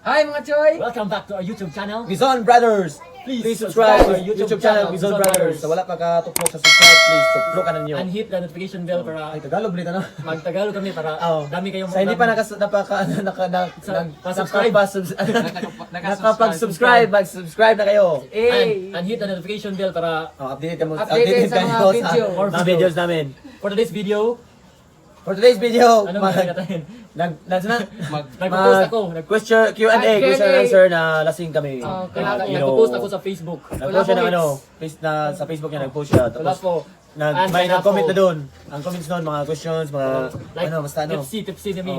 Hi, mga choy! Welcome back to our YouTube channel. Quezon Brothers! Please subscribe to our YouTube channel, Quezon Brothers. Sa wala pa katuplok sa subscribe, please tuplok ka ninyo. And hit the notification bell para Ay, Tagalog ulit, ano? magtagalog kami para Oo. dami kayong Sa hindi pa nakas napaka naka na, Nakasubscribe. Nakapag-subscribe, mag-subscribe na kayo. Hey! And hit the notification bell para Oh, updated kamo, Updated sa mga kayo video. sa mga videos namin. For today's video, For today's video, anong mag, gagawin natin? nag, nag, nag, Nagpo-post ako. Question, Q&A, Ah, question and Q&A. answer na lasing kami. Oh, kailangan- You know, Nagpo-post ako sa Facebook. Nag-post siya ng Wala ano, face, na, sa Facebook niya, nag-post siya. Wala Tapos, po. nag, And may wala nag-comment po. na doon. Ang comments doon, mga questions, mga, Like, ano, basta ano. Tipsy, tipsy na Oo. mi.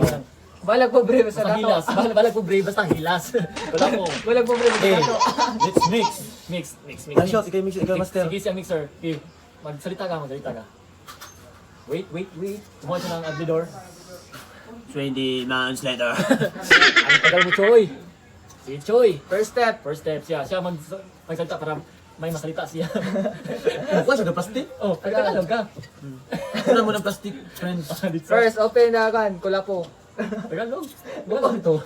Balag pobre basta Basta dato. hilas. Balag po brave, basta hilas. Wala po. Balag pobre basta Hey, dato. let's mix. Mix, mix, mix. Ang shot, ikaw yung mix, ikaw Sige, master. Sige siya mixer. Okay. Magsalita ka, magsalita ka. Wait, wait, wait. Kumuha siya ng adlidor. 20 months later. Ang tagal mo, Choy. Sige, Choy. First step. First step siya. Siya magsalita para may masalita siya. Kuha siya ng plastic. Oh, Tagalog ka. Kuha mo ng plastic, friends. First, open na kan, kulapo. Tagalog. Wala ito.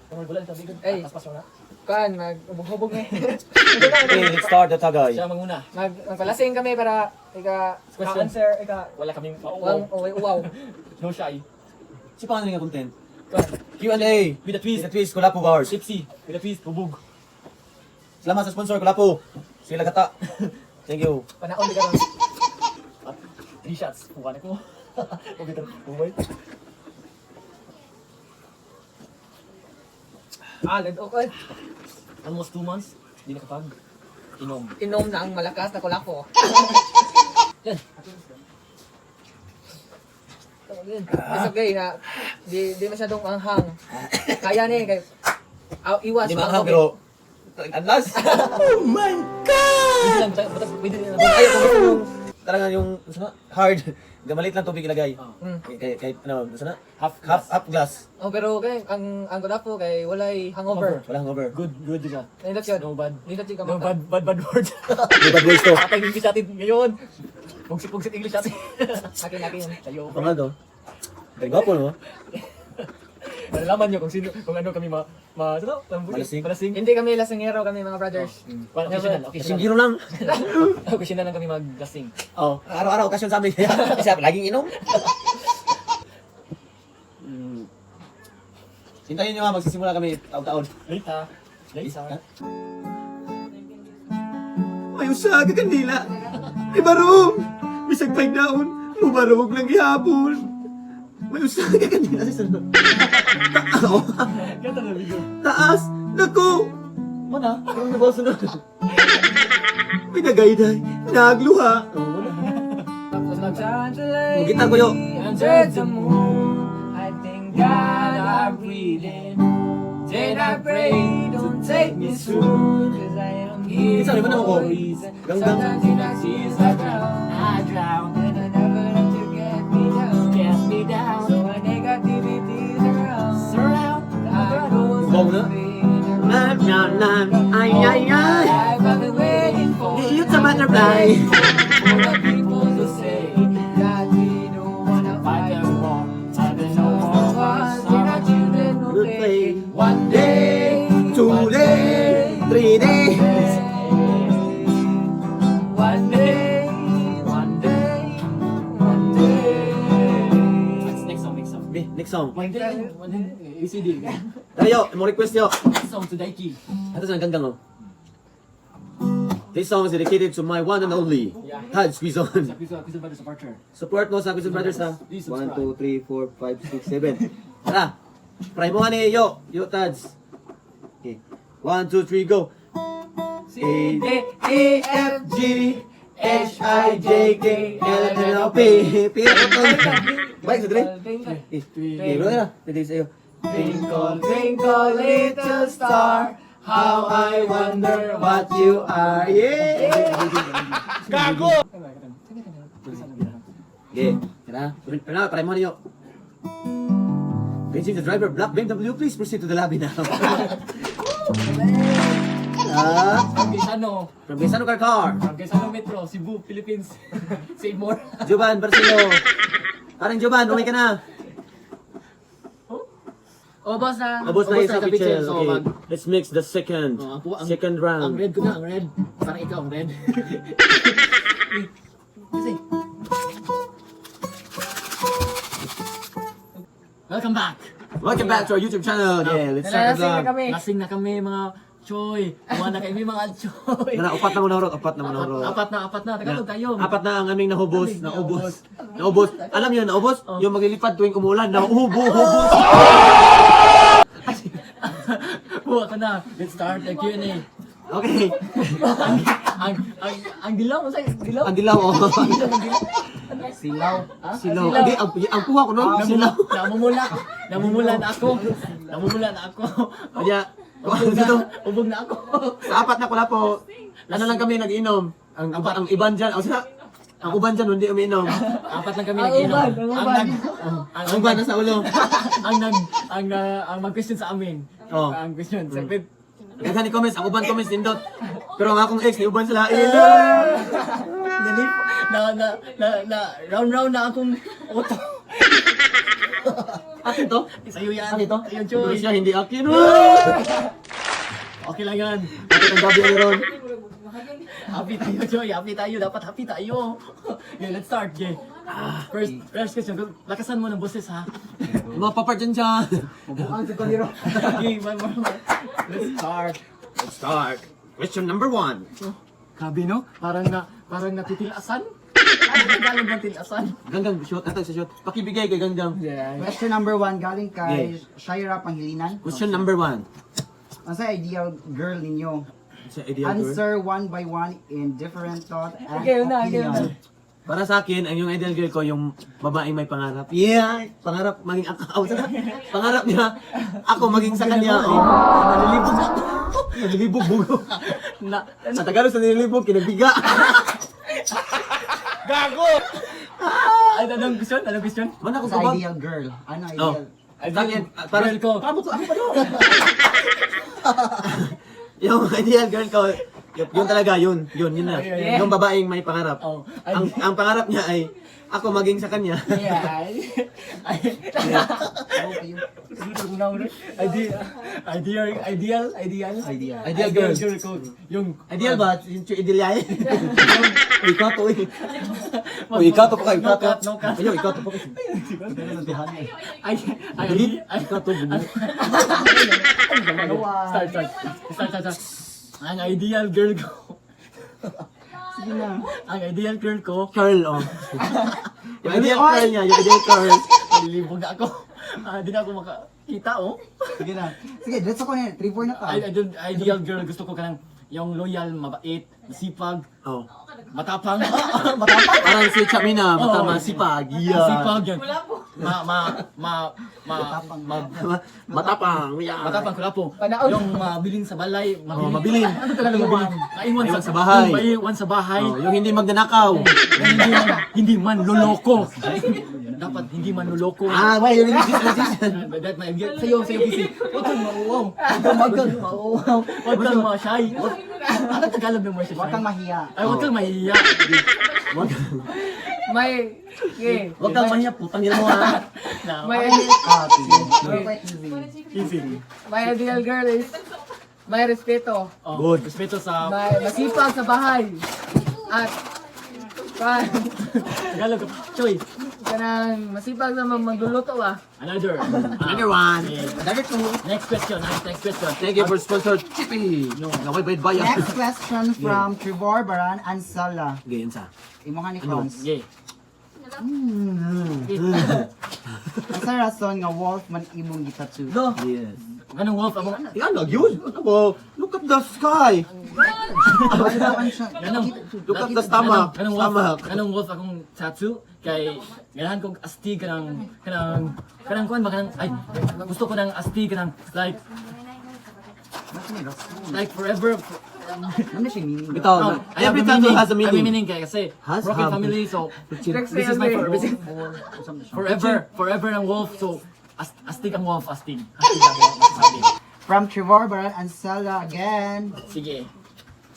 Wala ito. Ay. Paspas mo na. Kan, mag-hubog eh. Okay, let's start the tagay. Siya manguna. Magpalasing kami para ika Question. answer, ika Wala kaming wang mauwaw. uwi uwaw. No shy. Si paano nga content? Q&A. With a twist. With a twist, Kulapo Bars. Tipsy. With a twist. Hubog. Salamat sa sponsor, Kulapo. Sila kata. Thank you. Panaon di karon. Three shots. Kuha na ko. Okay, tara. Bumay. Ah, lad okay. Almost 2 months. Hindi nakapag. Inom. Inom na ang malakas na kulapo. Yan. It's okay na di masyadong anghang. Kaya ni kay aw, iwas Hindi ang maanghang tubig. pero anlas. Pwede lang. Pwede lang. Ay, kung gusto mo talaga yung gusto na, hard. Gamalit lang tubig ilagay. Oh. Kahit, kahit ano, gusto na? Half Half, glass. half glass. Oh, pero kay ang kulapo kay walay hangover. Wala hangover. Good, good siya. Nindot yun. No bad. Nindot yun ka No mata. bad, bad, bad words. Hindi bad words to. Atay English natin ngayon. Pugsit-pugsit English natin. Akin, akin. Sayo. Ito nga to. Very gwapo, no? Nalalaman nyo kung sino, kung ano kami ma, ano? Malasing. Malasing. Hindi kami lasingero kami mga brothers. Well, occasional, occasional. Kasing lang. Occasional lang kami maglasing. Oh, araw-araw okasyon sa amin. Isa, laging inom. Hintayin nyo ha, magsisimula kami taon-taon. Late ha. Late ha. May usa ka kandila. May barong. Bisag pagdaon, mubarog lang gihapon. May usa ka kandila sa sunod. Tao. Ganda na video. Taas. Nako. Mana, ano na ba sunod? Pinagayday. Nagluha. Oh, wala. Magita ko yo. Under the moon, I thank God I'm breathing. Then I pray, don't take me soon, 'cause I am here Kinsa, di ba naman ko? for a reason. Ganggang. Sometimes in my tears I drown, I drown. and I never let you get me down. Get me down. So when negativity's around, Surround. I go Bong na. Na, na, na. Ay, ay, ay. Life I've been waiting for. Iyot sa butterfly. For the people to say that we don't wanna Fight fight the war. Fight the no war. more. We're not children who Good play. play. One day, 2 day, 3 days. One day, one day, one day. Next, next song, next song. Be, next song. One day, one day, ACD. Tayo, mo request yo. Next song to Daiki. Ato sa ganggang oh. This song is dedicated to my one and only Haj Quizon. Sa Quezon, Quezon Brothers supporter. Support mo sa Quizon Brothers ha. Please 1, subscribe. 2, 3, 4, 5, 6, 7. Tara! Try mo nga ni Yo! Yo Tads! Okay. 1, 2, 3, go! A, D, E, F, G, H, I, J, K, L, M, N, O, P. P, ako to. Balik sa dire. Eh, eh, bro na. Pwede sa'yo. Twinkle, twinkle, little star, how I wonder what you are. Yeah! Gago! Okay, tara. Tara, try mo niyo. Facing the driver, black BMW, please proceed to the lobby now. Ah, From Gaisano. From Gaisano Car. From Gaisano Metro, Cebu, Philippines. Save more. Juban, Barcelo. Parang Juban, okay ka na. Ubos na. Ubos na Ubos isa na pichel. pichel. So, Okay. Let's mix the second. Oh, Second round. Ang red ko na, ang red. Parang ikaw ang red. Kasi. Welcome back! Welcome back to our YouTube channel. Yeah, let's start the Nalasing na vlog. kami. Lasing na kami, mga choy. Kuha na kami, mga choy. Nana, upat na mo nahurot, upat na mo nahurot. Apat na, apat na. Tagalog tayo. Apat na ang aming nahubos, naubos. Naubos. Alam niyo, naubos? Yung maglilipad tuwing umulan, naubo, hubos. Buha ka na. Let's start the Q&A. Okay. Ang dilaw, sa dilaw. Ang dilaw, oh. Silaw. Silaw. Hindi, ang kuha ko nun, silaw. Namumula. Namumula na ako. Namumula na ako. Kaya, Ubog na, dito, ubog na ako. sa apat na kulapo, ano lang kami nag-inom. Ang iban dyan, oh, sila, ang uban dyan, hindi umiinom. Apat lang kami Ang nag-inom. uban, ang uban. Ang, Ang uban nasa ulo. ang nag ang ang mag-question sa amin. Oh. Ang question. Sa Daghan ni comments, ang uban comments nindot. Pero ang akong ex, ni uban sila. Eh, Nalip na na na, na round round na akong uto. Akin to? Sa'yo yan. Akin to? Sa'yo, Pero Choy. siya, hindi akin. Okay lang yan. Bakit ang gabi ni Ron? Happy tayo, Choy. Happy tayo. Dapat happy tayo. Okay, let's start. Okay. First question. Lakasan mo ng boses, ha? Mga papart dyan siya. Mabuang sa kaniro. Okay, one more. Let's start. Let's start. Question number 1. Grabe, no? Parang natitilasan. Ano Tagalog ng tilasan? Ganggang, shot. Ato sa shot. Pakibigay kay Ganggang. Yeah. Question number 1 galing kay Shaira Pangilinan. Question number 1. Ano sa ideal girl ninyo? Sa ideal girl. Answer one by one in different thought and Okay, una, okay, opinion. una. Para sa akin, ang yung ideal girl ko, yung babaeng may pangarap. Yeah! Pangarap maging ako. Pangarap niya, ako maging sa kanya. Oh. Nalilibog ako. Nalilibog, bugo. Na, Sa Tagalog, sa nililibog, kinabiga. Ay, anong question? Anong question? Man ako Sa kabag. ideal girl. Ano Oh. ideal? Sa akin, para, Girl ko. Ako pa doon. Yung ideal girl ko, yun talaga, yun na. Yeah. Yung babaeng may pangarap. Oh, Ang pangarap niya ay, ako maging sa kanya. Yeah. Ay, ideal, ideal, ideal, ideal, Ideal. Ideal girl. ko. Yung, Ideal ba? Yung ideal ay? Uy, ikaw to eh. Uy, ikaw to pa kayo, No ikaw to. cut, no cut. Ayaw, ikaw to pa kayo. Ay, ay, Delete. ay, Ikaw to, bumili. Start, start. Start, start, start. Ang ideal girl ko. Sige na. Ang ideal girl ko, Curl, oh. Yung ideal curl niya, yung ideal curl. nalilibog na ako. Ah, di na ako makakita, oh. Sige na. Sige, diretso ko na. 3 4 na ka. Ay, ideal girl, gusto ko kanang yung loyal, mabait, masipag, Oh. matapang. Matapang? Parang si Chamina, matama, Oh. sipag. Yeah. Masipag yan. Ma, ma, ma, ma, Matapang. ma, Matapang. Yeah. matapang kulapo. Panaon. Yung mabilin sa balay. Oh, mabilin. Ano talaga mabilin? Maiwan Maiwan sa bahay. Yung maiwan sa bahay. Oh, yung hindi magnanakaw. Yung hindi man loloko. Dapat hindi man loloko. Ah, wait, yung decision. That my sa'yo, sa'yo, PC. Huwag kang mauwaw. Huwag kang mauwaw. Huwag kang ma-shy. Ano Tagalog ng ma-shy? Huwag kang mahiya. Ay, huwag kang mahiya. Wag, May, okay. wag kang mahiya, putang ina mo ha. Na, May, Ah, sige. You're quite easy. easy. my ideal girl is may respeto, Oh, Good. Respeto sa may masipag sa bahay. At pa, Tagalog. Choy. kanang masipag sa magluluto ah. Another. Another one. Okay. Another two. Next question. Next question. Thank you for sponsor Chippy. No. Naway bayad bayan. Next question from Trevor Baran Ansala. Gayon sa. Imo nga ni Ano? Franz. Okay. Asa rason nga wolf man imong gitattoo? No. Yes. Anong wolf? Among, Yan, lagi yun. Ano ba? Look at the sky. Ano siya? Ganong, Look at the stomach. Anong wolf? Stomach. Anong wolf akong tattoo? Kay ganahan kog astig kanang kuan ba kanang, ay, gusto ko ng astig kanang like Ano may rason? like forever. Ano siya meaning? Bitaw. Oh, I have Every a tattoo has a I have meaning. meaning kay kasi Has broken have. family, so Next this is my forever. forever forever ang wolf, so astig ang wolf, astig. Astig ang wolf masasabi. From Trevor Baran Ansala again. Sige.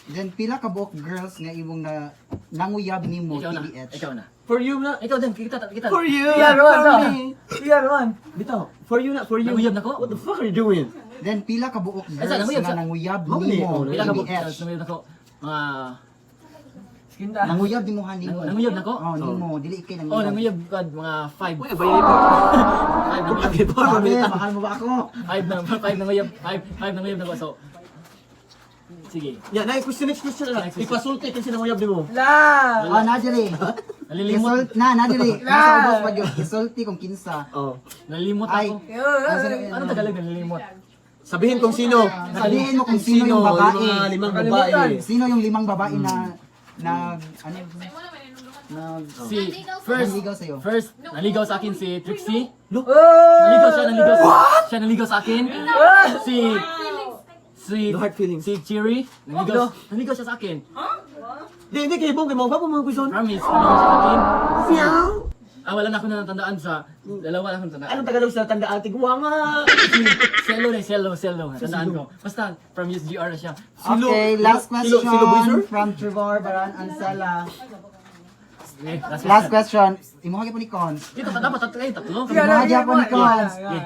Then pila ka buok girls nga imong na nanguyab nimo Ikaw na. TBH. Ikaw na. For you na. Ikaw din, kita, kita. For you. We are one, For no? me. We are one. Bitaw. For you na, for you. Nanguyab na ko. What the fuck are you doing? Then pila ka buok Ay, sa girls nanguyab nga sa- nanguyab Mao ni, nimo oh, Pila ka buok TBH. girls, nanguyab na ko. Mga Skinta. Nanguyab nimo ha nimo. Nanguyab na ko? Oh, nimo dili kay nanguyab. Oh, nanguyab ka mga 5. Uy, bayay po. 5 nanguyab. Okay, for Sabi, me. mahal mo ba ako? 5 na 5 nanguyab, 5 5 nanguyab na ko. So sige. Yeah, next question, next question na. Next question. Ipasulti kasi nanguyab nimo. La! Oh, na diri. Nalilimot, Isult na na diri. Nasa ubos pa gyud. Isulti kung kinsa. Oh. Nalilimot Ay. ako. Ano Ano Tagalog nalilimot? Sabihin kung sino. Sabihin mo kung sino yung babae. Yung mga limang Nakalimutan. babae. Sino yung limang babae na na ano yun? Na Si first Nanligaw sa'yo. First, naligaw sa akin si Trixie. Oh! Naligaw siya, naligaw siya naligaw sa akin. Si si No hard feelings. Si Chiri, naligaw, naligaw siya sa akin. Di, hindi, kay Bong, kay mga pa mga question. Promise, naligaw siya sa akin. Meow. Ah, wala na ako natandaan sa dalawa na akong natandaan. Anong Tagalog sa tandaan? Tigwanga! Si Selo na, Selo, Selo. Natandaan ko. Basta, from USGR na siya. Silo- Okay, last Silo- question Silo Boyser? from Trevor Baran Ansela. Okay, last Last question. question. Imuha gyud po ni Cons. Dito, dapat tatlo kayo, tatlo. Sige, Imuha gyud po ni Cons. Yeah.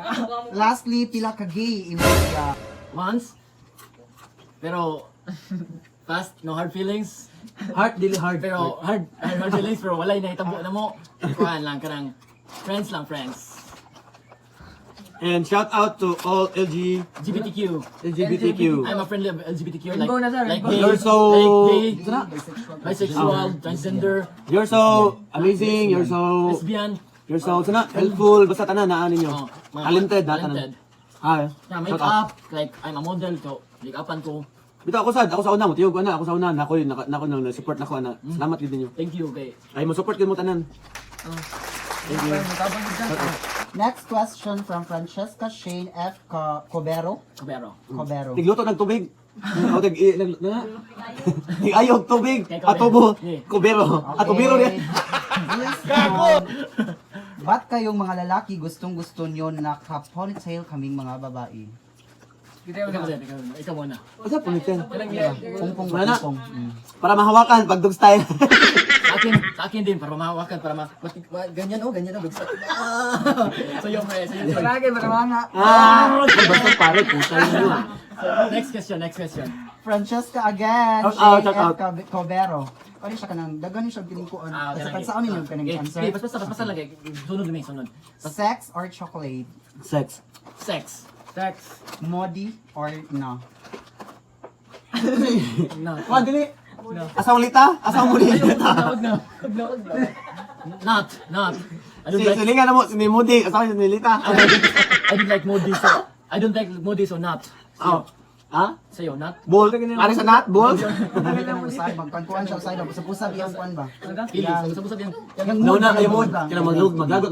Lastly, pila ka gay imo siya. Once. Pero, fast, no hard feelings. Heart, dili hard. Pero, hard, hard feelings, pero walay nahitabo na mo. Kuhan lang, kanang friends lang, friends. And shout out to all LG, LGBTQ. LGBTQ. I'm a friendly of LGBTQ. Like, Rainbow na, sir, like rainbow. gay, You're so- like gay, Bisexual. bisexual, transgender, You're so amazing, you're so, lesbian. you're so, sana, helpful, basta tanan, naan ninyo. Oh, mga Talented, na tanan. talented. Hi. Na Shout out. make up, like I'm a model, so make upan ko. Bitaw ako sad, ako sa una, mutiyog ko na, ako sa una, nako, nako, nako, nako, support nako, ana. Salamat gid ninyo. Thank you kay Ay, mo support gid mo tanan. Thank you. Shout out. Next question from Francesca Shane F. Cobero. Cabero. Cobero. Tigluto ng tubig. O tig i- nag na. Tig ayaw og tubig. Kay Cobero. Atubo. Yeah. Kubero. Atubero niya. Yes, Gago! Ba't kayong mga lalaki gustong-gusto nyo naka-ponytail kaming mga babae? Kita Ikaw muna, ikaw muna, ikaw muna. Asa punitin? Pungpong Wala na. pungpong. Para mahawakan pag dog style. Sa akin din para mahawakan, para ganyan oh, ganyan oh, bigsa. Ah! So yung pre, so yung pre. Palagi, para mga. Ah, basta pare puta yun. So, next question, next question. Francesca again, Shout out, Shane shout F. out. Cobero. Kani siya kanang daghan ni siya gilingkuan. Ah, Kasi okay, pansaon ninyo kanang Okay, answer. okay, basta, basta, basta lang kay sunod mi, sunod. Sex or chocolate? Sex. Sex. Sex. Modi or no? No. Wa dili. Asa ulita? Asa mo Wag lita? na, wag na, wag na. Not, not. I don't Si like silingan na mo si Moody, asa ni Lita. I don't like Modi, so I don't like Modi, so not. Oh. Ha? Sa'yo, not. Bull. Para sa nut, bull. Dili ka nang usay, magkankuan siya usay, usab-usab iyang kuan ba? Feelings. Usap-usap yan. Yang No mood, na, yang ay mood. mood ba? Kaya maglug, maglagot.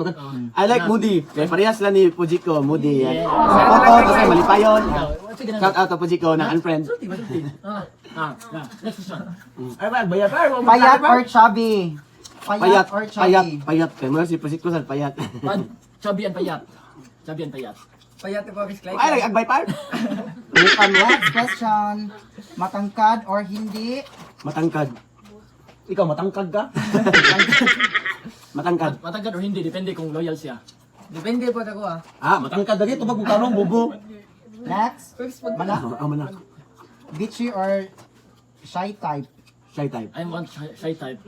I like Moody. Kaya parehas sila ni Fujiko, Moody. Yeah. Sa photo, kasi malipayon. Ikaw, sige na. Shout out to Fujiko ng unfriend. Sulti, masulti. Ah, ah, ah. Next question. Ay ba, bayad pa. Payat or chubby? Payat, Payat, or payat, chubby? payat. Kaya mo si Fujiko sa payat. Pan, chubby and payat. Chubby and payat. Payat po, Miss Clyde. Ay, agbay par. Next question. Matangkad or hindi? Matangkad. Ikaw, matangkad ka? Matangkad. Matangkad or hindi, depende kung loyal siya. Depende po ako ah. Ah, matangkad lagi. Tubag mo karong, bobo. Next. Mana, Ah, mana. bitchy or shy type? Shy type. I'm one shy, shy type.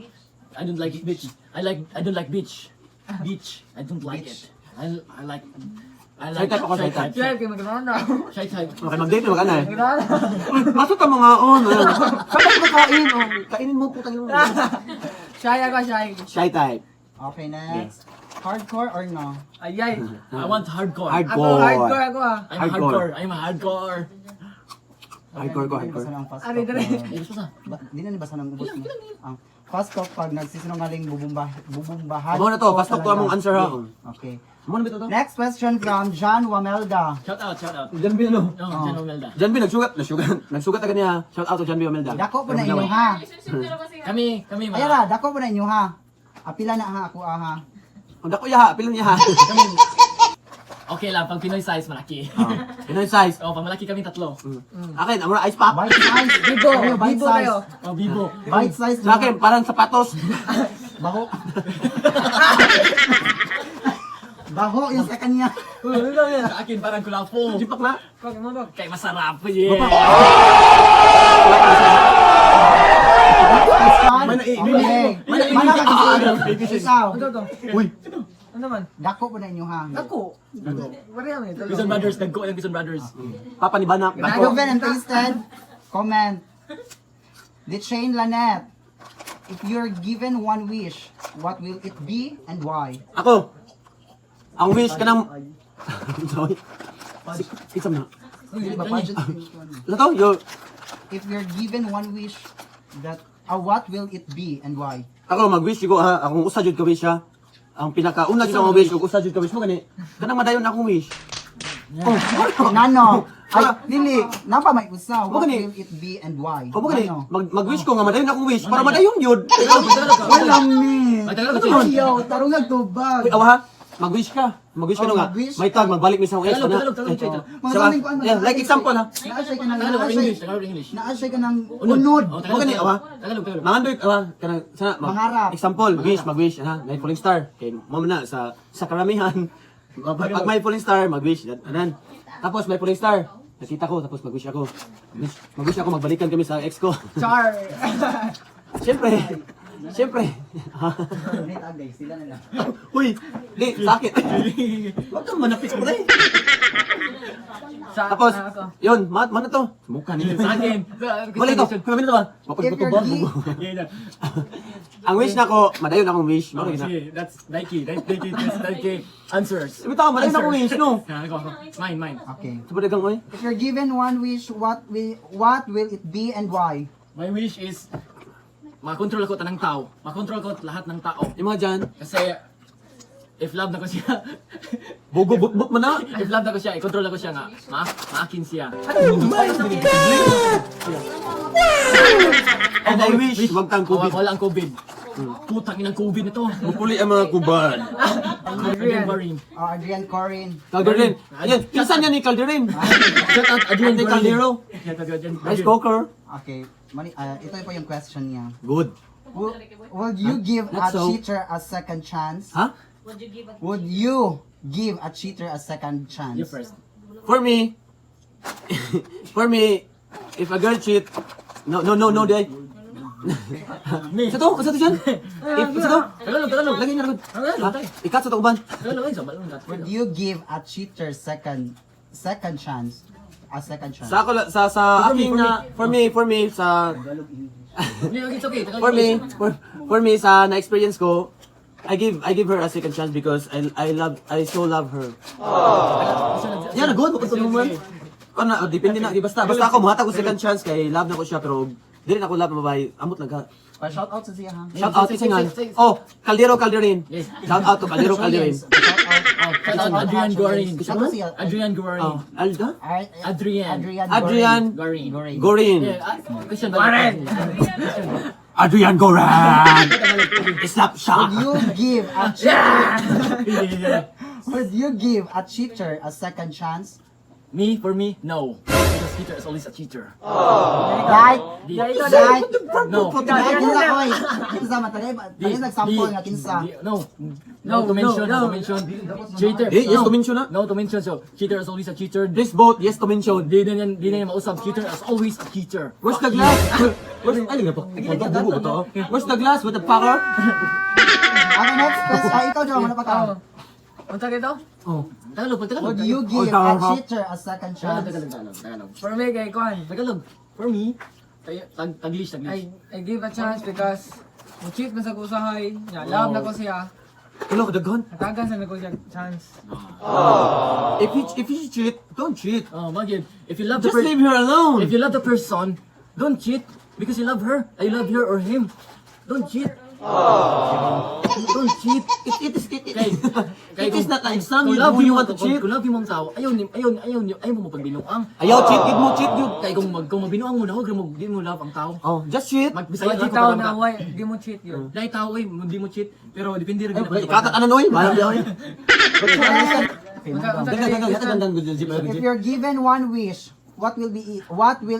I don't like bitch. I don't like bitch. Bitch. I don't like Bitch. it. I Shy like type ako, shy type. Sure, kayo magkanoon na. Shy type. Okay, mag-date mo ka na eh. Magkanoon Uy, Basta ta mga on. Saan ka kumakain? Oh, kainin mo, putang ina mo. Shy ako, shy. Shy type. Okay, next. Hardcore or no? Ayay. I want hardcore. Ako, Hardcore. hardcore ako ah. I'm hardcore. Hardcore. I'm a hardcore. Hardcore ko, Hindi na hardcore. nibasa ng fast Ari, talk, dali. Eh, gusto sa. Hindi na nibasa ng ubos mo. Ah, fast talk pag nagsisinungaling bubumbahan. Amo na to, fast talk to talaga. among answer ha. Okay. Amo na ba to? Next question from John Wamelda. Shout out, shout out. Jan B ano? No, Jan Omelda. Jan B nagsugat, nagsugat, nagsugat agad niya. Shout out to Jan B Omelda. Dako po na inyo ha. Kami, kami mga Ayan ra, dako po na inyo ha. Apila na ha ako ah, ha. Ang dako ya, pila niya ha. Kami. Okay lang, pag Pinoy size, malaki. Oh, Pinoy size. Oh, pag malaki kami tatlo. Akin, amo na ice pop. Bite size. Bibo, Ano, bite bibo size. kayo. Oh, bibo. Bite size. Sa akin, parang sapatos. Baho. Baho yung sa kanya. Sa akin parang kulapo. Jipak na. Pag mo ba? Kay masarap. Yeah. Question? Mana- eh, Okay. mana- Mana ka kasi? Ikaw. Ano to? Uy. Ano man? Dako po na inyo ha. Ako. Wala man ito. Quezon Brothers, nagko yung Quezon Brothers. Papa ni Banak. Proven and tasted. Comment. The Chain Lanette. If you're given one wish, what will it be and why? Ako. Ang wish ka ng... Sorry. Isa na. Di ba, budget? Ano to? Yo, If you're given one wish, that what will it be and why? ako mag-wish ko ha, akong usa jud ka wish ha. Ang pinakauna jud akong wish ug usa jud ka wish mo gani. Kanang madayon akong wish. Oh, Nano. Ay, dili. Napa may usa. What Mo gani. will it be and why? Kamo Oh, gani, Nano. mag-wish ko nga madayon akong wish para madayon yun. Wala mi. Magtagalog ka, Chain. Ayaw, tarong nagtubag. Uy, awa ha. Mag-wish ka. Mag-wish ka Oh, no nga. mag-wish. May tag magbalik mi sa akong ex Tagalog, na. Tagalog, Tagalog, Chain. Mga Siya ba? saling kuan, Yeah, like example ha. Naa siya ka ng Tagalog or naa English? siya Tagalog or English? naa siya ka ng unod. Oh, Mo gani, awa. Tagalog, Tagalog. Mangandoy, awa, kanang sana Mangarap. Example, wish, mag-wish, ha, may falling star. Kay mo na sa karamihan. Pag may falling star, mag-wish, anan. Tapos may falling star. Nakita ko, tapos mag-wish ako. Mag-wish ako, magbalikan kami sa ex ko. Char. Siyempre. Siyempre. Wait, ah, guys, sila na lang. Uy, di, sakit. Huwag kang manapis mo eh. Sa Tapos, ako. yun, mat, mana to? Mukha niyo. Sa akin. Wala ito. Kami na ba? If you're Yeah, yeah. Ang wish na ko, madayon akong wish. Oh, Mao na. sige, that's Nike. Nike, that's Nike. Answers. Bitaw, madayon akong wish, no? Yeah, ako, ako. Mine, mine. Okay. Sa dagang oy. If you're given one wish, what will it be and why? My wish is makontrol ko tanang tao. Makontrol ko lahat ng tao. Yung mga dyan, Kasi if love na ko siya, bugo butbut man na. if love na ko siya, i-control na ko siya nga. Ma, maakin siya. And I wish, wag kang COVID. COVID. Wala ang COVID. Putang inang COVID na to. Mupuli ang mga kuban. Adrian Guarin. Oh, Adrian Corin. Calderin. Ayan, pinsan niya ni Calderin. Shout out Adrian Ate Guarin. Caldero. Shout out Adrian Rice Guarin. cooker. Okay. Mali, ito po yung question niya. Good. Will you give a Not so. cheater a second chance? Ha? Would you give a Would you give a cheater a second chance? You first. For me, if a girl cheat, no, no, no, no, day. Me. Sa to, sa to dyan. If, sa to. Tagalog, Tagalog. Lagay niya na good. Tagalog, Ha? tayo. Ikat sa to uban. Tagalog, ay, sabal. Would you give a cheater second chance? A second chance. Sa ako, sa For me, aking for na, for me, sa, It's okay. Tagalog, for me, for me, sa na-experience ko, I give her a second chance because I so love her. Yeah, good. Makatulong man. Ano, oh, depende na. Di, basta ako, muhatag ko second chance kay love na ko siya, pero dili na ko love na babae. Amot lang ka. Pa shout out sa siya ha. Shout out isa nga. Oh, Caldero Calderin. Yes. Shout out to Caldero Calderin. Shout out. Oh, shout out Adrian Guarin. Shout out siya. Adrian Guarin. Oh, Alda? Adrian. Adrian. Adrian Guarin. Gorin. Gorin. Yeah, question Guarin. Adrian Gorin. Slap shot. Would you give a cheater Would you give a cheater a second chance? Me, for me, no. Because cheater is always a cheater. Like, Di- like, No. like, kinsa oy. Kinsa man tayo, tayo nagsample nga kinsa. No. No to mention, no to mention. Cheater. Eh, yes no. to mention na. No to mention. So, cheater is always a cheater. Please vote yes to mention. Di na yan mausap. Cheater is always a cheater. Where's the glass? Where's ay nga pa? Bugo ba to? Where's the glass with the power? Okay, next question. Ay, ikaw, Jom, ano pa ka? Unsa dito? Oh. Tagalog, pag Tagalog. Would you give Oh, a tama. cheater a second Tagalog, chance? Tagalog, Tagalog, Tagalog. For me kay Kwan. Tagalog. For me, Taglish, Taglish. I give a chance because mo cheat man sa kusahay. Nya love na ko siya. Hello, daghan. Hatagan sa na ko siya chance. If you cheat, don't cheat. Oh, Magid, if you love the Just person, leave her alone. if you love the person, don't cheat because you love her. I love her or him. Don't cheat. Don't cheat. It, Kay, kay it is not an exam. Kung You, love you mo want to cheat. Kung love mo ang tao, ayaw mo pagbinuang. Ayaw cheat, gid mo cheat yun. Kay kung magbinuang mo na, huwag mo di mo love ang tao. Oh, just cheat. Magbisaya Wala lang ko tao para na maka. why di mo cheat yun. Dahil tao eh, hindi mo cheat, pero depende rin Ay, Ikakat ano noy? Balang di oy. Okay, Unsa move on. unsa Daghan kay daghan daghan daghan If you're given one wish, what will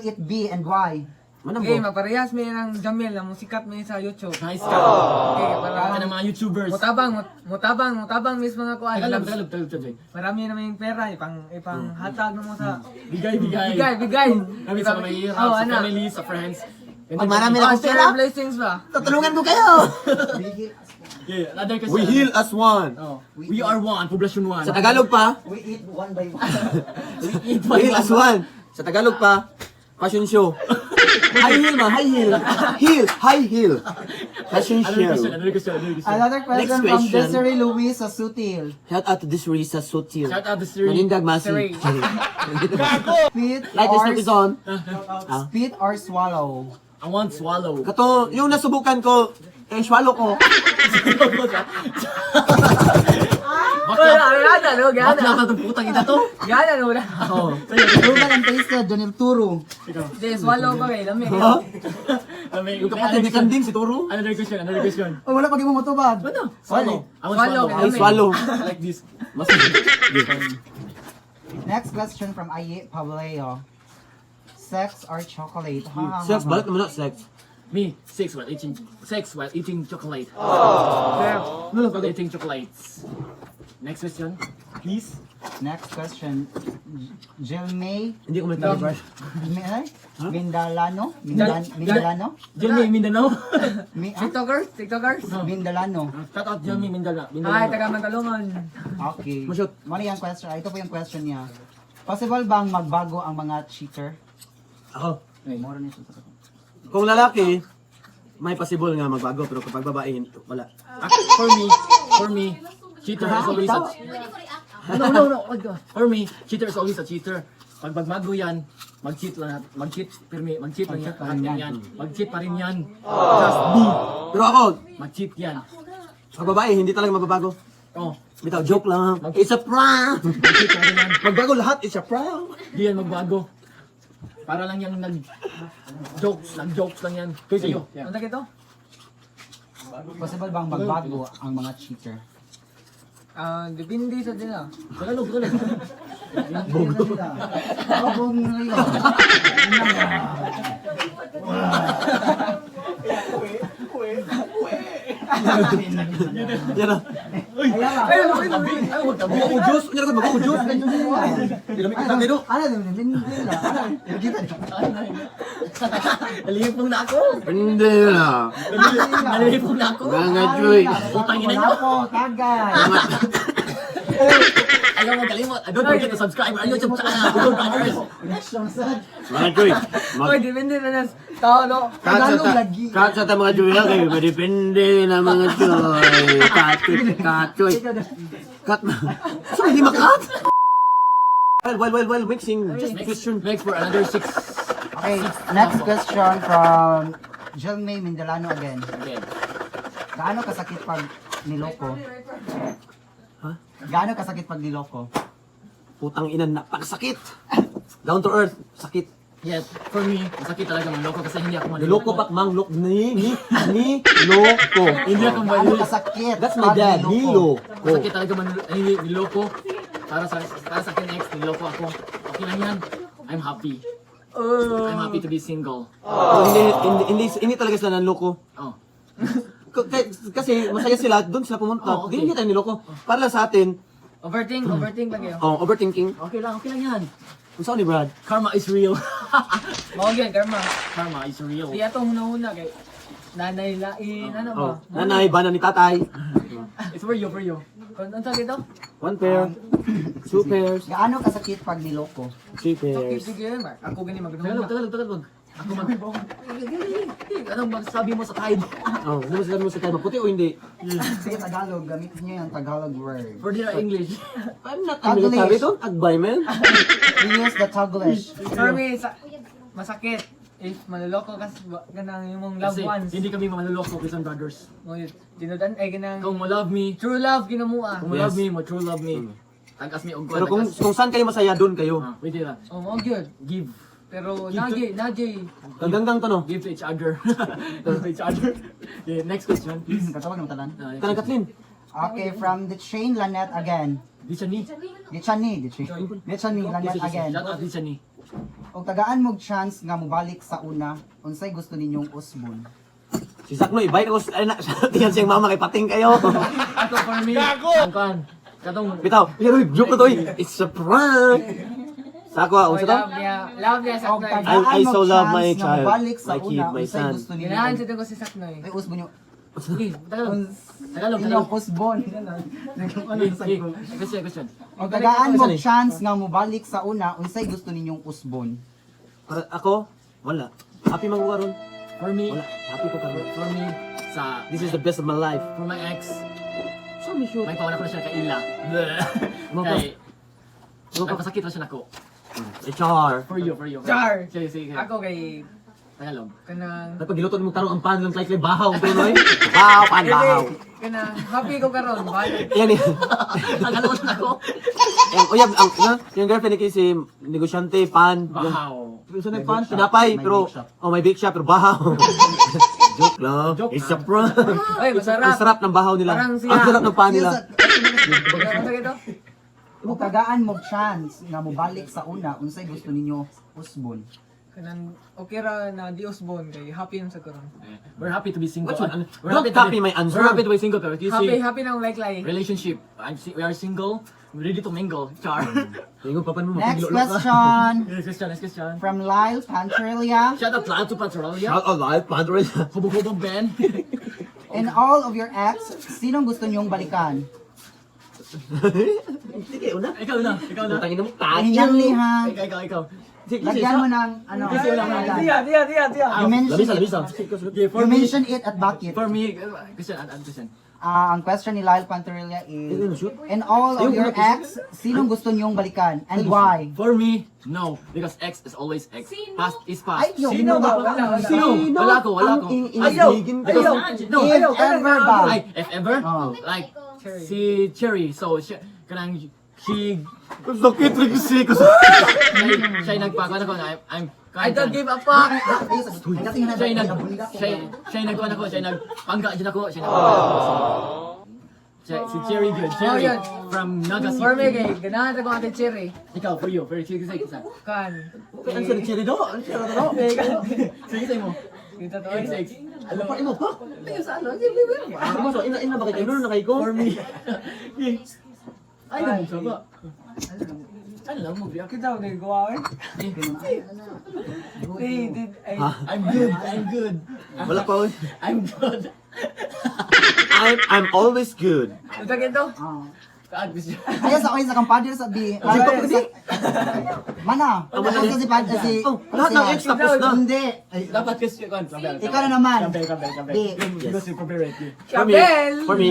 it be and why? Manang Okay, ko. maparehas mi ng Jamil na musikat mi sa YouTube. Nice ka. Okay, para Ka ng mga YouTubers. mutabang, mutabang, mutabang mis mga kuan. Tagalog, Tagalog, Tagalog, Tagalog. Marami na may pera ipang hatag mo sa Bigay, bigay. bigay, bigay. Kami sa mga mahirap, Oh, sa ana. family, sa friends. Pag marami na Oh, akong share pera, blessings ba? tutulungan ko kayo! We heal as one. Yeah, another question. We heal as one. Oh, we are one, poblasyon one. Sa Tagalog pa, We eat one by one. We eat we heal as one. Sa Tagalog pa, fashion show. High heel ma, high heel. Heel, high heel. Fashion Another question, show. another question, another question. Another question Next from question. Desiree Luis Sutil. Shout out to this Risa Sutil. Shout out to Siri. Manindag Masi. Siri. Spit Light or, is on. spit or swallow? I want swallow. Kato, yung nasubukan ko, eh, swallow ko. Bakla, Wala, wala, no, bakla gana. ka itong putang ina to. Gana, no, wala. Oh. Ruben and Tasted, Jonel Turo. Hindi, swallow ko kay lami. Ha? Yung Yung kapatid ni Kanding, si Turo. Another question, another question. Oh, wala pag mo matubad. Ano? Swallow. I want Swallow. swallow. Ay, swallow. Like this. Mas, Next question from Aye Pableo. Sex or chocolate? Ha, ha, Sex, ha. balik naman na, sex. Me, sex while eating chocolate. Oh. No, while eating chocolates. Next question, please. Next question. Jilmay Hindi ko may Mi, ay? Mindalano? Mindalano? Jelmy Mindanao. Mi, ah? TikTokers, TikTokers. Mindalano. Shout out Jelmy Mindanao. Mindanao. Ay, taga Mantalungan. Okay. Mashoot. Mali ang question. Ah, ito po yung question niya. Possible bang magbago ang mga cheater? Ako. Moro ni siya sa Kung lalaki, may possible nga magbago, pero kapag babae, wala. For me, cheater is always a No. Wag ka. For me, cheater is always a cheater. Pag magbago yan, mag-cheat lang, mag-cheat, pirmi, mag-cheat lang yan, Mag-cheat pa rin lahat yan. Mag-cheat pa rin yan. Trust me, Pero ako, mag-cheat yan. pag babae, hindi talaga mababago. Oh, Bitaw, joke lang. It's a prank! mag-cheat pa rin yan. Magbago lahat, it's a prank! Di yan magbago. Para lang yung nag jokes, nag-jokes lang yan. Sa'yo. Yeah. Ano ito? Possible bang magbago ang mga cheater? Ah, depende sa din ah. Tagalog, Tagalog. Bogo. Bogo ngayon. Yan na. Ayan Ay, ano, ay, ay, wag tabi. Mag-udyos! Yan ako, mag-udyos! Hindi namin kita dito. Ano, hindi na. Ano, kita na. Nalihipong na ako. Hindi na. Nalihipong na ako. Mga Joy. Putang ina niyo. Wala po, tagay. Ayaw mo kalimot. Don't forget to subscribe our YouTube channel, Google Brothers. Reaction sad. Mga Joy. Oy, depende na nas. Tao no. Tagalog lagi. Kat sa ta mga Joy ha, kayo. Madepende na mga Joy. Kat, kat, Joy. Kat na. So, hindi makat? Well, mixing. Just question. Next for another six. Okay, next question from Jilmay Mindalano again. Again. Gaano kasakit pag niloko? Huh? Gaano kasakit pag niloko? Putang ina, napakasakit. Down to earth, sakit. Yes, for me, masakit talaga manloko kasi hindi ako manloko. Niloko pak mang lok ni loko. Hindi ako Gaano manloko. kasakit That's my pag dad, niloko? nilo. Masakit talaga man ay, niloko. Para sa akin ex, niloko ako. Okay lang yan. I'm happy. I'm happy to be single. Oh, hindi talaga sila nanloko. Oh. Kasi masaya sila, doon sila pumunta. Oh, okay. Hindi tayo niloko. Para lang sa atin, Overthink, overthink lagi. oh, overthinking. Okay lang yan. Kung saan ni Brad? Karma is real. Mao gyud karma. Karma is real. Di ato huna-huna kay nanay lain ano ba? Oh, nanay, bana ni tatay. It's for you, for you. Kung unsa gito? One pair, two pairs, Gaano kasakit pag niloko? three Sakit pairs. gyud yun, Mark. Ako gani Tagalog, magdungan. Tagalog, Tagalog. Ako mag... Anong magsabi mo sa tide? Oh, ano masasabi mo sa tayo? Maputi o hindi? Sige, Tagalog. Gamitin niyo yung Tagalog word. For their English. I'm not a military. Don't agbay, man. We use the Taglish. For me, sa, masakit if manloloko kas ganang imong loved Kasi ones. hindi kami manloloko, Quezon Brothers. Mo tinudan ay ganang Kung mo love me, true love ginamua. kung mo Yes. love me, mo true love me. Tagas me og Pero kung saan kayo masaya, doon kayo. Ah, wait lang. Oh, mo gyud. Give. Pero nagi, nagi. Ganggang to, no? Give to each other. Give to each other. Yeah, next question, please. Katawag ng talan. Next Kanang question. Kathleen. Okay, from the chain Lanette again. Di siya ni. The Chani, the chain. The Chani Lanette again. Shout out di siya ni. Og tagaan mo chance nga mobalik sa una, unsay gusto ninyong usbon? Si Sakno, ibay na ko, ay na, tingnan siyang mama kay pating kayo. Ako for me, ang kuan, katong Bitaw, pero joke na to eh. It's a prank. Sa ako, ah, unsa to? Love niya. Love niya sa Og Saknoy. tagaan I mo so love my chance nga child, mobalik sa my kid, una, my unsay son. gusto Ganahan ninyong sa ko si Saknoy. Ay, usbon nyo. Sige, Tagalog. Tagalog, Inyong Tagalog. usbon. Ano Sige, sa sige. ko? Question, question. Og tagaan mo Saan eh? chance nga mobalik sa una, unsay gusto ninyong usbon? Para ako, wala. Happy man ko karon. For me, Wala. Happy ko karon. for me, sa, This is the best of my life. for my ex, So me sure. may pawan ako na siya kaila. Mo pa. Kay, Mo pa. nagpasakit na siya nako. HR. For you, for you. Char! Sige, sige. Ako kay Tagalog. kanang Ay, pagiluto mo tarong ang pan lang klay bahaw tuloy. Bahaw pan bahaw. Kanang happy ko karon, balik. Yan eh. Tagalog na ako. Ang uyab ang na, yung girlfriend ni si negosyante pan. Bahaw. Yung sa pan May bake shop. tinapay May pero bake shop. oh may bake shop pero bahaw. Joke lang. Joke It's a lang. prank. Oy, masarap. Ang sarap ng bahaw nila. Parang siya. Ang sarap ng pan nila. Ano ito? Og tagaan mo chance nga mobalik sa una, unsay gusto ninyo usbon? Kanang okay ra na di usbon kay happy na sa karon. We're happy to be single. What's your- We're Don't happy to copy be, my answer. We're happy to be single pero you Happy see, happy nang like like. relationship. We are single. We're ready to mingle. Char. Ingon pa pan mo Next mapiglo ka. question Next question, next question. from Lyle Pantrelia. Shout out to Patralia. Shout out live pan rin. Hubog-hubog Ben. In all of your ex, sinong gusto nyong balikan? Sige, una. Ikaw na, ikaw na. Putang ina mo, tayo. Hinangli ha. Ikaw, ikaw, ikaw. Sige, Lagyan mo ng ano. Kasi wala kang pangalan. Diya, diya, diya, diya. You mention Labisa, it. labisa. Okay, for You me, mention it at bakit? for me, question, and question. Ah, ang question ni Lyle Panterelia is, Ayun, shoot. in all of Ayun, your una, question. ex, sinong gusto nyong balikan and why? For me, no. Because ex is always ex. Sino? Past is past. Ay, yo, Sino ba? ba? Wala, wala. Sino? Wala ko, wala ko. Ang Ayaw! iinigin Because, no, If ever ba? Ay, if ever, Oh. like, Cherry. si Cherry, so, siya, kanang, she, Sakit rin kasi ko. siya nagpagawa ako, I'm, I don't give a fuck. Siya nagkuhan ako, siya nagpangga dyan ako, siya nagpangga ako. Si Cherry good, Cherry Oh, yun. from Naga For me City. kay ganahan sa ko ate Cherry. Ikaw, for you, for you, sige, sige, sige. Kan. Ang sarap cherry do. Ang sarap do. Sige, sige mo. Dito to. Ex, ex. Ano pa imo pa? Ano so ina ina ba kay ino na kay ko? For me. Ay, naman siya ba? Ano lang mo, Biak? Kita ko gawa eh. Di, di, ay. Ha? I'm good, I'm good. Wala pa oy. I'm good. I'm always good. Ito ito. Ah. Kaag, gusto. Ayaw sa okay sa kampadre sa di. Sige, pa, di. Mana? Ang mana Sa si pad si. Oh, lahat ng ex tapos na. Hindi. Ay, Dapat kasi, kwan, kabel. Ikaw na naman. Kabel, kabel, kabel. Di. Because you prepare it. For me, Kabel! for me,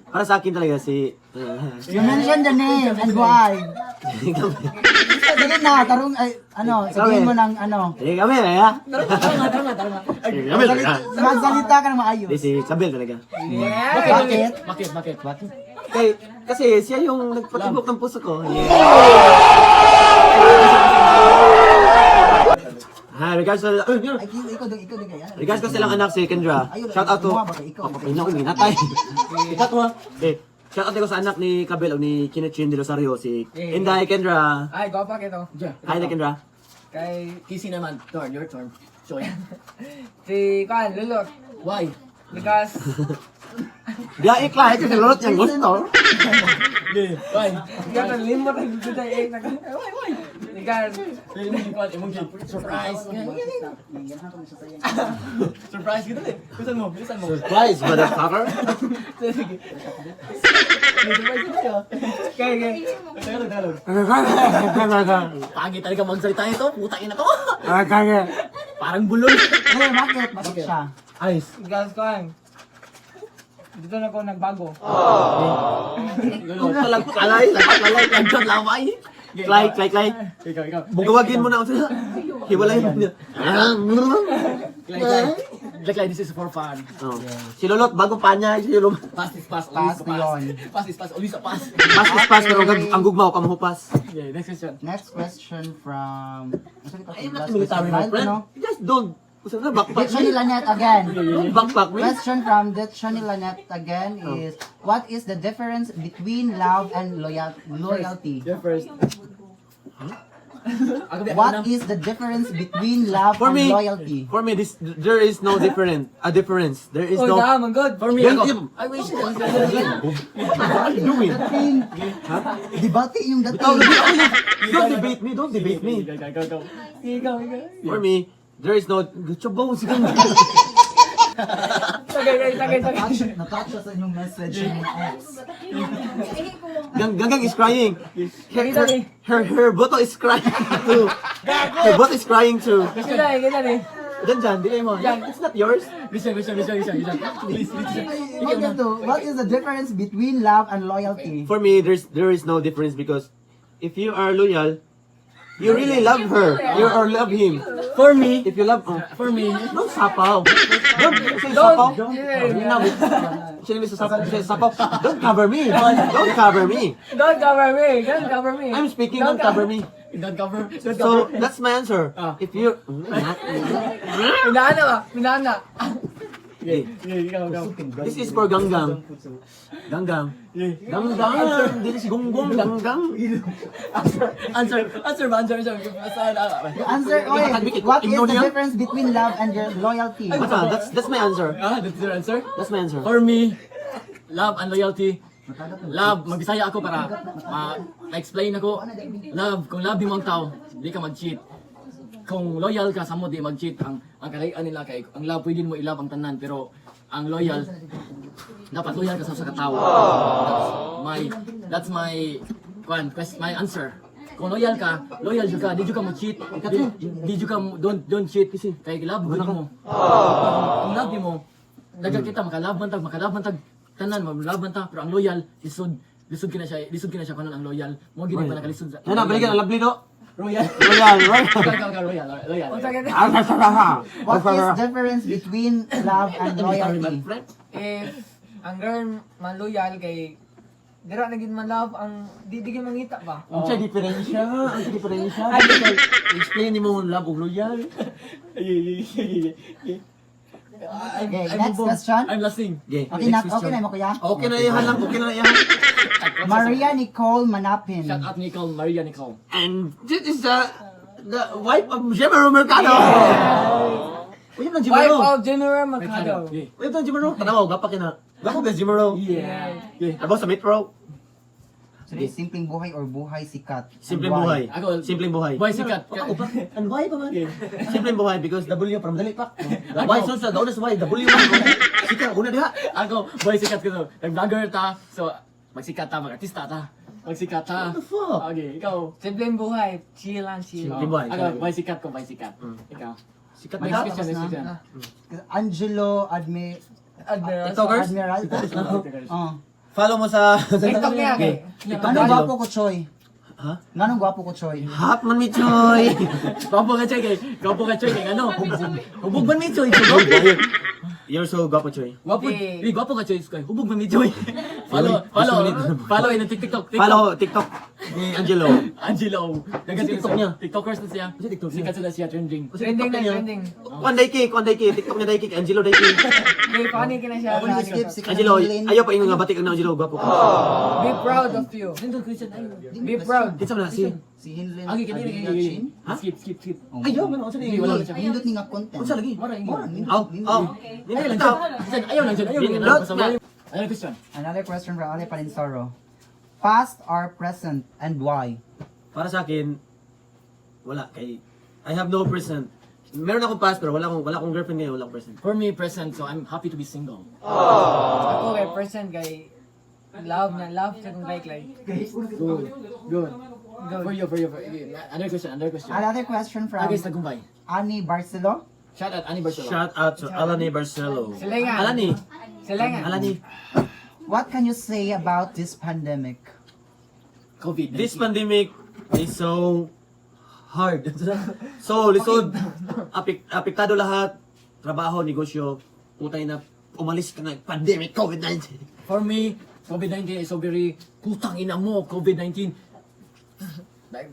para sa akin talaga si You mention the name and why. Sige na, tarong ay ano, sabihin mo ng ano. Sige kami ya. Tara nga, tara nga, tara nga. Sige kami Magsalita, magsalita ka ng maayos. Di si Sabel talaga. Yeah. Bakit? Bakit, bakit, bakit? Kay kasi siya yung nagpatibok ng puso ko. Yeah. Ha, regards sa yun. Ay, ikaw ikaw ikaw kaya. Regards ko silang anak si Kendra. Shout out to Papapin ako ginatay. Ikat mo. Eh, shout out ko sa anak ni Kabel o ni Kinachin de Rosario si Inday Kendra. Ay, gwapa kito. Hi na Kendra. Kay Kisi naman. Turn, your turn. Joy. si Kan Lulot. Why? Because Dia iklay kasi lulot niyang gusto. Why? Kaya limot ang dito eh. Why, why? Because Surprise! Surprise kita eh. Bilisan mo, bilisan mo. Surprise, motherfucker. Sige. Surprise kita eh. kay kay Tagalog, Tagalog. Pangit talaga magsalita nito. Puta ina to. Parang bulol. Eh, bakit? Bakit siya? Ayos. because Kan dito na ako nagbago. Talag kalay, kalay, Lagkot laway. klay, klay, klay. Ikaw, ikaw. Bugawagin mo na ako sila. Hiwalayin mo niya. Klay, klay. Klay, klay, this is for fun. Oh. Si Lolot, bagong pa niya. Si Lolot. Past is past, always Past a past. yun. Past is past, always a past. Pas is pas, pero ang gugmaw ka mahupas. Okay, next question. Next question from... I'm not military, my friend. Ano? Just don't. Gusto na, backpack Ditchani me. Lanette again. Don't backpack me. Question from Ditchani Lanette again is, what is the difference between love and loyalty? You're first. Ako ba, What ano? is the difference between love For and me, loyalty? for me, this there is no different. A difference. There is Oh, no. damn, ang good. For me, Yan- ako. yan- I wish. What are you doing? Dating. Debate yung dating. Ikaw, don't debate me. Don't debate me. Go, go, go, go. Ikaw, ikaw. For me, there is no. Chubaw, sige. Tagay, tagay, tagay, tagay. Natouch siya sa inyong message ng mga ex. Ganggang is crying. Her boto is crying too. Her boto is crying too. Kita eh, kita eh. Diyan, dyan, di mo. It's not yours. Listen, listen, listen, listen, listen. Please, please. What is the difference between love and loyalty? For me, there is no difference because if you are loyal, you really love her. You or love him. For me, If you love, oh, for me, don't sapaw. Don't say sapaw. Don't say sapaw. Say sapaw. Don't cover me. Don't cover me. Don't cover me. Don't cover me. I'm speaking. Don't cover me. Don't cover, don't So cover. that's my answer. Ah. If you Minana ba? Minana. Okay. Yeah, ikaw, ikaw. This is for Ganggang. Ganggang. Ganggang. Dili si Gonggong. Ganggang. Answer, answer, answer ba? Answer, answer. Basta, ah, The answer, oy, what is the difference between love and your loyalty? Basta, that's my answer. Ah, that's your answer? That's my answer. For me, love and loyalty. Love, magbisaya ako para ma-explain ako. Love, kung love mo ang tao, di ka mag-cheat. Kung loyal ka sa mo, di mag-cheat. Ang kalahian nila kay ang love, pwede mo i-love ang tanan, pero ang loyal, dapat loyal ka sa usa ka tawo. That's my kwan, my answer. Kung loyal ka, loyal jud ka, di jud ka mo cheat. Di jud ka don't cheat kasi kay love gud mo. Kung love mo, daghang kita makalove man tag, makalove man tag tanan, malove man ta, pero ang loyal lisod lisod kina siya, lisod kina siya kanon ang loyal. Mo gini pa nakalisod sa. Yan na, balikan. Ang lovely no? Royal. Royal, royal. Ikaw, ikaw, ikaw, royal, royal. What is difference between love and loyalty? If ang girl man loyal kay dira na gid man love ang di gid mangita ba? Ang siya diferensya. Ang siya diferensya. Explain ni mo ang love ug loyal. Okay, next question. I'm lasting. Okay, Okay na, okay na mo kuya? Okay na iyahan lang. Okay na iyahan. Maria Nicole Manapin. Shout out Nicole, Maria Nicole. And this is the wife of Jemero Mercado. Uyab ng Wife Jemero. of General Mercado. Yeah. Uyab ng Jemero. Tanaw, gapa kina. Gapa ba Jemero? Yeah. Yeah. About sa metro. So, simpleng buhay or buhay sikat? And Simpleng why? buhay. Ako, Simpleng buhay. Buhay sikat. Ako pa. And why pa man? Simpleng buhay because W from dali pa. The Y so sa the honest Y W man. Sika una diha. Ako, buhay sikat ko to. Nag-vlogger ta. So, magsikat ta, mag-artista ta. Magsikat ta. What the fuck? Okay, ikaw. Simpleng buhay, chill lang chill. Simpleng buhay. Ako, buhay sikat ko, buhay sikat. Ikaw. Sikat Next na. question, next Tapos question. Angelo Admi Admiral. TikTokers? Admiral. Oh. Follow mo sa TikTok niya kay. TikTok Anong niya. gwapo ko, Choy? Ha? Nganong gwapo ko, Choy? Hap man mi choy. Gwapo ka, Choy. Gwapo ka, Choy. Kay ano? Hubog. Hubog man mi, Choy. Hubog. You're so gwapo, Choy. Gwapo. Di. Di, gwapo ka, Choy. Kay hubog man mi, Choy. Follow, follow, follow in TikTok. TikTok. Follow TikTok ni Angelo. Angelo. Dagan Kasi TikTok niya. TikTokers na siya. Kasi TikTok niya. Sikat na siya, trending. Kasi Trending TikTok na niya. trending. Kwan Daiki, Kwan Daiki, TikTok niya Daiki, Angelo Daiki. Kay funny kina siya. Ako ni skip si Angelo, Hinlin. ayaw pa ingon nga batik ang Angelo, gwapo ka. Be proud of you. Nindot, Christian. Ay. Be proud. Kinsa man na si? Si Hinlin. Okay, kini, kini, Admiral kini. Chin. Ha? Skip, skip, skip. Oh. Ayaw man unsa ni? Wala na siya. Nindot ni nga content. Unsa lagi? Mara, ingon. Mora, nindot. Aw, Nindot. aw. Ayaw lang dyan. Dyan, ayaw lang dyan. Ayaw lang dyan. Nindot Basta na. Another question. Another question from Ale Palinsoro. Past or present and why? Para sa akin, wala kay I have no present. Meron akong past pero wala akong girlfriend ngayon, wala akong present. For me, present, so I'm happy to be single. Ako kay person kay love na love sa kong like. Good. Good. Good. For you, for you, for you. Another question, another question. Another question from Okay, Tagumpay. Annie Barcelo. Shout out Annie Barcelo. Shout out to Alani Barcelo. Silingan. Alani. Silingan. Alani. What can you say about this pandemic? COVID. This pandemic is so hard. So, lisod. Apektado lahat. Trabaho, negosyo. Putay na, umalis ka na. Pandemic, COVID-19. For me, COVID-19 is so very, putang ina mo, COVID-19.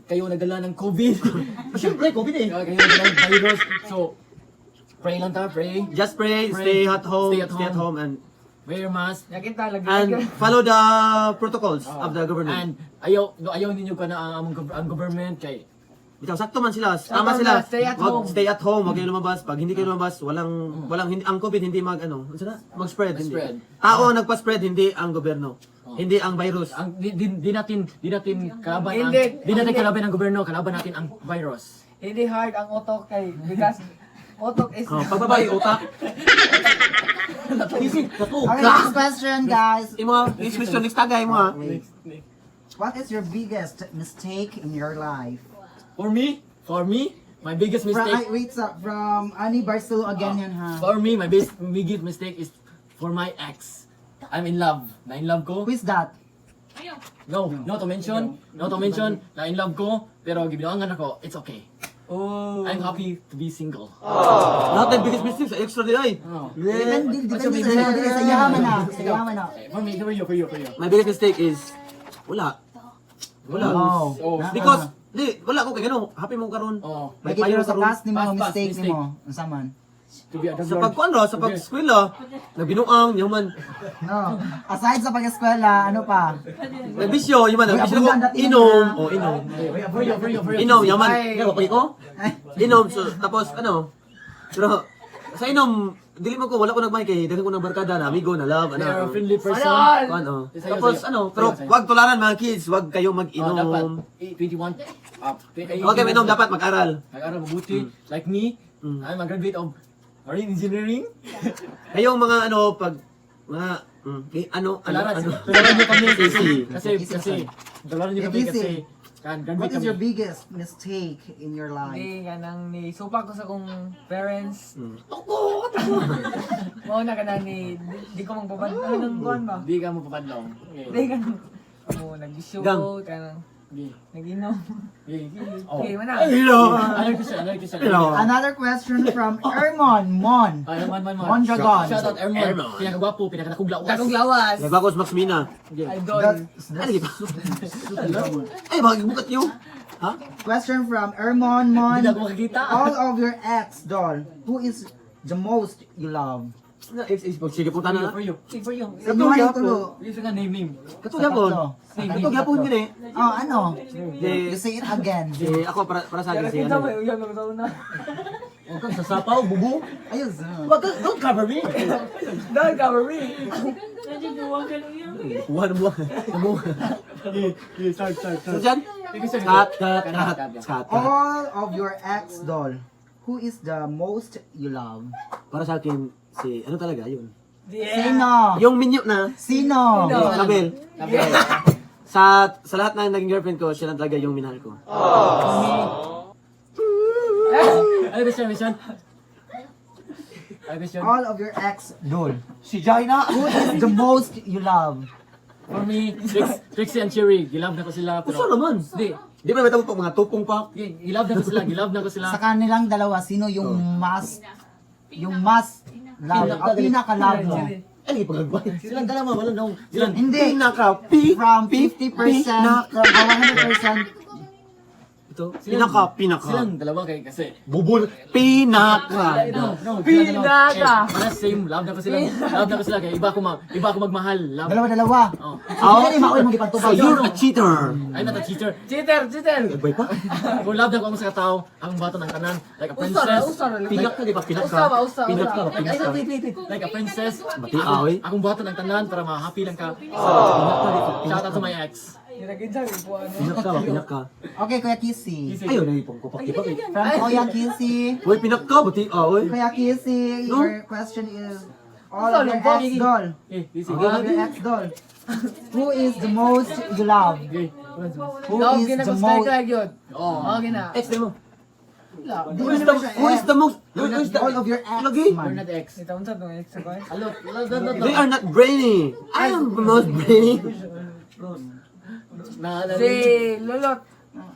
Kayo nagdala ng COVID. Siyempre, COVID eh. Kayo nagdala ng virus. So, pray lang ta, pray. Just pray, Pray. stay at home, Stay at stay at home, and Wear mask. Nakita lagi. and follow the protocols of the government. And ayaw, no, ayaw ninyo ka na ang among ang government kay Bitaw sakto man sila. Tama Tama, sila. stay at Wag, home. stay at home, wag kayo lumabas. Pag hindi kayo lumabas, walang walang hindi ang COVID hindi mag ano, ano sila? Mag-spread hindi. Mag-spread. Tao ang nagpa-spread, hindi ang gobyerno. Hindi ang virus. Ang di natin kalaban ang Hindi. di natin kalaban ang gobyerno, kalaban natin ang virus. Hindi hard ang utok kay because utok is Oh, pagbabae utak. Easy, kato. Okay, next question, guys. Imo, next question, next tagay mo ha. Wait. What is your biggest mistake in your life? For me, my biggest From, mistake ay, wait, from Annie Barcelo again yan ha. For me, my biggest mistake is for my ex. I'm in love. Na in love ko. Who is that? No, no to mention, no to mention, na in love ko, pero gibilangan ako, it's okay. Oh. I'm happy to be single. Lahat ng biggest mistake sa extra din ay. Oh. Depende, What's your depende biggest sa dili, sa yaman na. Sa yaman na. Eh, For me, for you, for you, for you. My biggest mistake is wala. Wala. Oh. Oh. Because di wala ko kay gano, happy mo karon. Oh, May Lagi payo pero sa karon. past ni mo, Past, past mistake ni mistake. mo. Unsa man? To be a drug Sa lord. pagkuan ra, sa pag-eskwela, nagbinuang, yaman. No. Aside sa pag-eskwela, ano pa? Nagbisyo, yaman, Uy, nagbisyo ko, abundant natin inom, yan, oh, inom. Eh, For you, for you, for you. Inom, yaman. Ay. Kaya pag ko? Inom, so, tapos, ano, pero, sa inom, dili man ko, wala ko nagmay kay, daghan ko ng barkada, na amigo, na love, They are a ano. friendly person. Ano? Ano, Sa'yo, tapos, sa'yo. ano, pero, Sa'yo, sa'yo. wag tularan mga kids, wag kayo Oh, dapat, mag-inom. 21 up. Wag kayo inom, dapat mag-aral. Nag-aral mabuti. Like me, I'm a graduate of marine engineering. Kayong mga ano, pag, mga, eh, ano, ano, Tularan, ano. tularan niyo kami kasi, Easy. kasi, kasi, tularan niyo kami Easy. kasi, kan, graduate What is your kami. biggest mistake in your life? Hindi kanang ni supak ko sa kong parents. Ako, Mao na kanang ni di ko magbaban ano nang kuan ba? Di ka mapapadlong. Okay. Di kanang mo nagbisyo Gang. ko kanang Okay. naginom. Okay. Oh. Okay, mana. Hello. Another question, another question. Hello. Another question from Ermon Mon. Ay, man, man, man. Mondragon. Shout out Ermon. Ermon. Pinakagwapo, pinakanakuglawas. Dakong lawas. Nagbago si Max Mina. Okay. Idol. Ano ba? Ay, bakit bukat niyo? Ha? Question from Ermon Mon. Hindi na ako makakita. All of your ex doll, who is the most you love? Na, ex, ex, sige, punta For you, na. for you. Sige, for you. Sa inyo yung tulo. Please nga name, name. Katong yapon. Tatlo. Katong yapon gini. Oh, ano? Di, You say it again. di, ako para sa akin si Kita ano. mo uyab ng sauna. Huwag kang sasapaw, bubu. Ayun. Wag kang, don't cover me. Don't cover me. Buwan, buwan. Buwan. Start, start, So dyan? Cut, cut, cut, cut, cut. All of your ex doll, who is the most you love? Para sa akin, si, ano talaga, yun. Yeah. Sino? Yung minyo na, Sino? Sino? Isabel. Sa lahat ng naging girlfriend ko, siya lang talaga yung minahal ko. Ano question, question? Ano question? All of your ex doll, Si Jaina! who is the most you love? For me, Trixie and Cherry, gilove na ko sila. Usa naman. Di, Di ba may tawag pa mga tupong pa? gilove na ko sila, gilove na ko sila. Sa kanilang dalawa, sino yung mas love, o pinaka-love mo? Ay, pagagway. Silang dalawa, wala nung. Silang Hindi. Pinaka, pi, From pi, 50% pinaka. o 100%, Ito, pinaka, pinaka. Silang dalawa kay kasi. Bubol, pinaka. No, no, Pinaka. Eh, para same, love na ko sila. Love na ko sila kay iba ako magmahal. Love. dalawa-dalawa. Oh. So, hindi na maoy mong So gipantubag. you're a cheater. I'm not a cheater. Cheater, cheater. Agway pa? Kung love na ko ako sa katao, ang bato ng tanan, like a Usa ra, princess. usa ra. Pinak ka, di ba? Pinak ka. Usa ba, usa, Pinak usa. ka, pinak ka. Wait, wait, wait. Like a princess. Bati, ah, oy. Akong buhaton ng tanan para ma-happy lang ka. Pinak ka, di ba? Pinak Shout out ka. to my ex. Niraginsa ko ano. Pinak ka ba? Pinak ka. Okay, Kuya Kissy. Ayun, naipong ko. Pakipak eh. From Kuya Kissy. Uy, pinak ka, bati, ah, oy. Kuya Kissy, No? your question is all of your ex doll. Eh, easy. All of your ex doll. Who is the most you love? Okay. Who Love is gina the ko style most ka gyud. Oh. Okay na. Ex mo. Wala. Di Who mo is the, naman siya who is ex. the most, who is the, All of your ex Lagi. You're man. not ex. Ito unsa tong ex ko. eh? Alo, no, no, no, no. They are not brainy. I am the most brainy. Na, na, Si Lolot.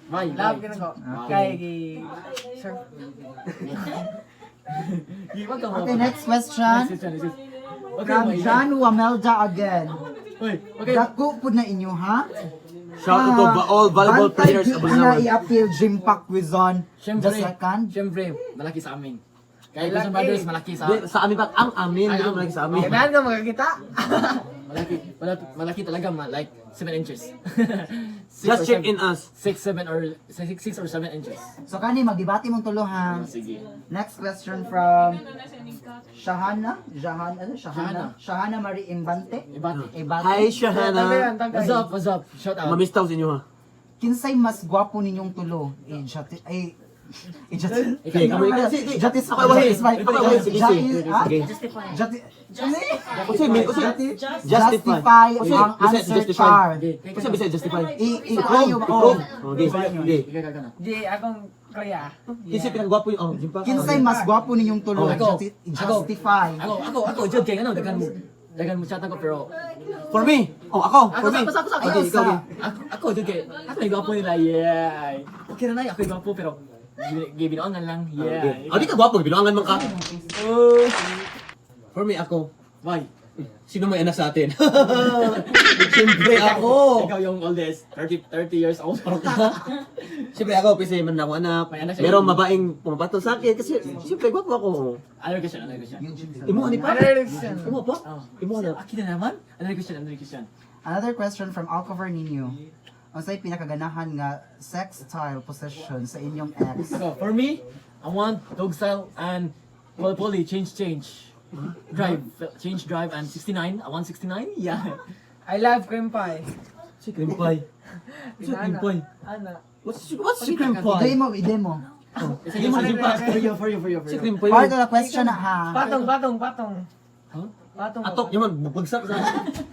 Bye, Love bye. gina ko. Kay gi Sir. Wag ka Okay, next question. Next question, next question. Wag kayo From maingay. John Wamelda again. Uy, okay. Dako pud na inyo ha? Shout out to all volleyball Bantay players gyud of na Bulinawan. i-appeal Jim Quizon the Siyempre, second. siyempre, malaki sa amin. Kaya Malaki. Quezon Brothers, malaki sa... Di, sa amin pa, ang amin, Ay, di ang- ba malaki sa amin. Ganahan ka makakita. Malaki, malaki, malaki talaga, ma, like, 7 inches. Six Just or check seven- in us. 6, 7 or 6 or 7 inches. So kani magdebate mong tulo ha. Sige. Next question from Shahana, Jahan, ano? Shahana, Shahana Marie Imbante. Ibati. Ibate. Hi, Shahana. What's up? What's up? Shout out. Mamiss taw sa inyo ha. Kinsay mas gwapo ninyong tulo? Eh, jati, ay, eh, jati, Okay, kamo ikaw. Sige, Jatis, Ako wahi. Justify. Ako wahi. Sige, sige. Sige. Jati, Unsay may unsay justify Justify. ang Unsay answer justify? char. Okay. Unsay bisay justify? I, i, Prove, ayo ba? prove. Oh. Okay, okay. Ikaw ka na. Di, akong kuya. Kinsa pinakagwapo yung oh, jimpa. Kinsay mas gwapo ninyong tulo? Ako. Justify. Ako, jud kay ano, daghan mo chat ako pero For me. Oh, ako, for me. Ako. Okay, ikaw. Okay. Ako jud kay ako yung gwapo nila. Yeah. Okay na na, ako yung gwapo pero gibinoongan lang. Okay. Yeah. Oh, di ka gwapo, binuangan man ka. Oh. For me, ako. Why? Sino may anak sa atin? Siyempre ako. Ikaw yung oldest, 30 years old. Siyempre ako, kasi man ako anak. May anak siya. Merong babaeng pumapatol sa akin kasi siyempre gwapo ako. Another question, another question. Imo ani pa? Another question. Imo pa? Oh. Imo na. Akin na naman? Another question, another question. Another question from Alcover Ninyo. Unsay pinakaganahan nga sex style position sa inyong ex? So, for me, I want dog style and poly poly change change. Drive, change drive and 69. I want 69. Yeah. I love cream pie. Si cream pie. Si cream pie. Ana. What's si cream pie? I-demo, i-demo. Sige mo, for you, for you, for you, for Si you. cream pie. Part of the question na ha. Patong, patong, patong. Huh? Patong. Atok yaman bagsak sa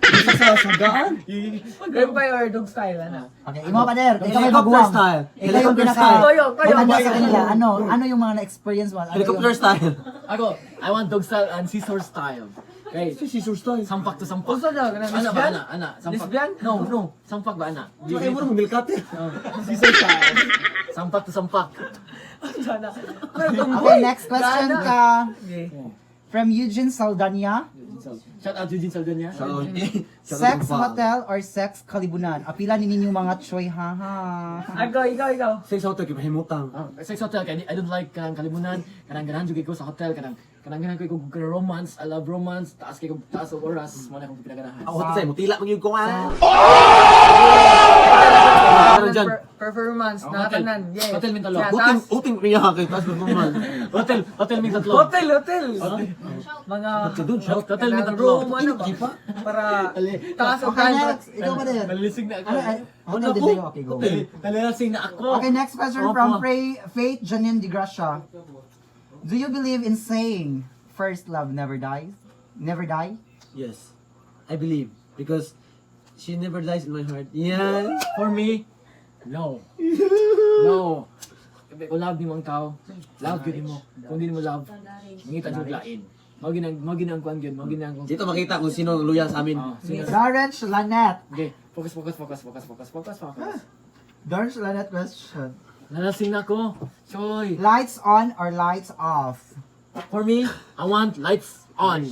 bagsak sa sugaan. Cream pie or dog style, ana. Okay, imo pa der. Ikaw may Helicopter baguang. style. Ikaw yung Helicopter pinaka style. Toyo, toyo, matanda sa toyo. kanila. Ano yung mga na-experience mo? Ano Helicopter yung, style. Ako, I want dog style and scissor style. Okay. Si scissor style. Sampak to sampak. Uso daw, ganun. Ana ba, Lesbian? ana, ana. Sampak. Lesbian? No. Sampak ba, ana? Di mo mo milkate. Oh, scissor style. Sampak to sampak. Sana. Okay, next question ka. Okay. From Eugene Saldana. Shout out Eugene Saldana. Sex hotel or sex kalibunan? Apila ni ninyo mga choy ha ha. Ako, ikaw, ikaw. Sex hotel kay pahimutang. Oh, sex hotel kay I don't like kanang kalibunan, kanang ganahan jud ko sa hotel kanang kanang ganahan ko og romance, I love romance, taas kay kog taas og oras, mo na akong pinaganahan. Ako hotel sa mutila man gyud ko ah. Ano dyan? Performance, Oh, hotel. nakatanan. Yeah. Hotel Mintalo. Yeah, Uting taas. uting niya kay taas performance. Hotel hotel min tatlo. Hotel, hotel. Mga Doon siya. Hotel min tatlo. room, ano ba? Para taas o Okay, time. next. Ikaw pa din. Nalilising na ako. Ano, ay, hotel din sa'yo. Okay, go. Nalilising na ako. Okay, next question Opo. from Faith Janine Di Gracia. Do you believe in saying first love never dies? Never die? Yes. I believe because she never dies in my heart. Yeah. For me, no. No. Kung love nimo ang tao, love gyud nimo. Kung di nimo love, mangita jud lain. Mao ginang kuan gyud, mao ginang Dito makita kung sino ang loyal sa amin. Ah, sino? Darren Lanette. Okay, focus, focus, focus, focus, focus, focus, focus. Darren Lanette question. Nalasing na ako. Choy. Lights on or lights off? For me, I want lights on.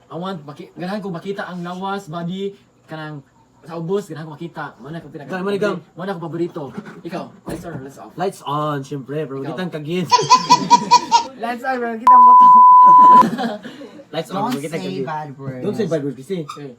I want ganahan ko makita ang lawas, body, kanang sa ubos, ganahan ko makita. Mo na akong pinaka. Ikaw, mo na ikaw. Mo na akong paborito. Ikaw, lights on or lights off? Lights on, syempre. Pero makita ang kagid. Lights on, bro. Kita mo to. Lights on, Don't makita say kagid. bad words. Don't say bad words kasi. Okay.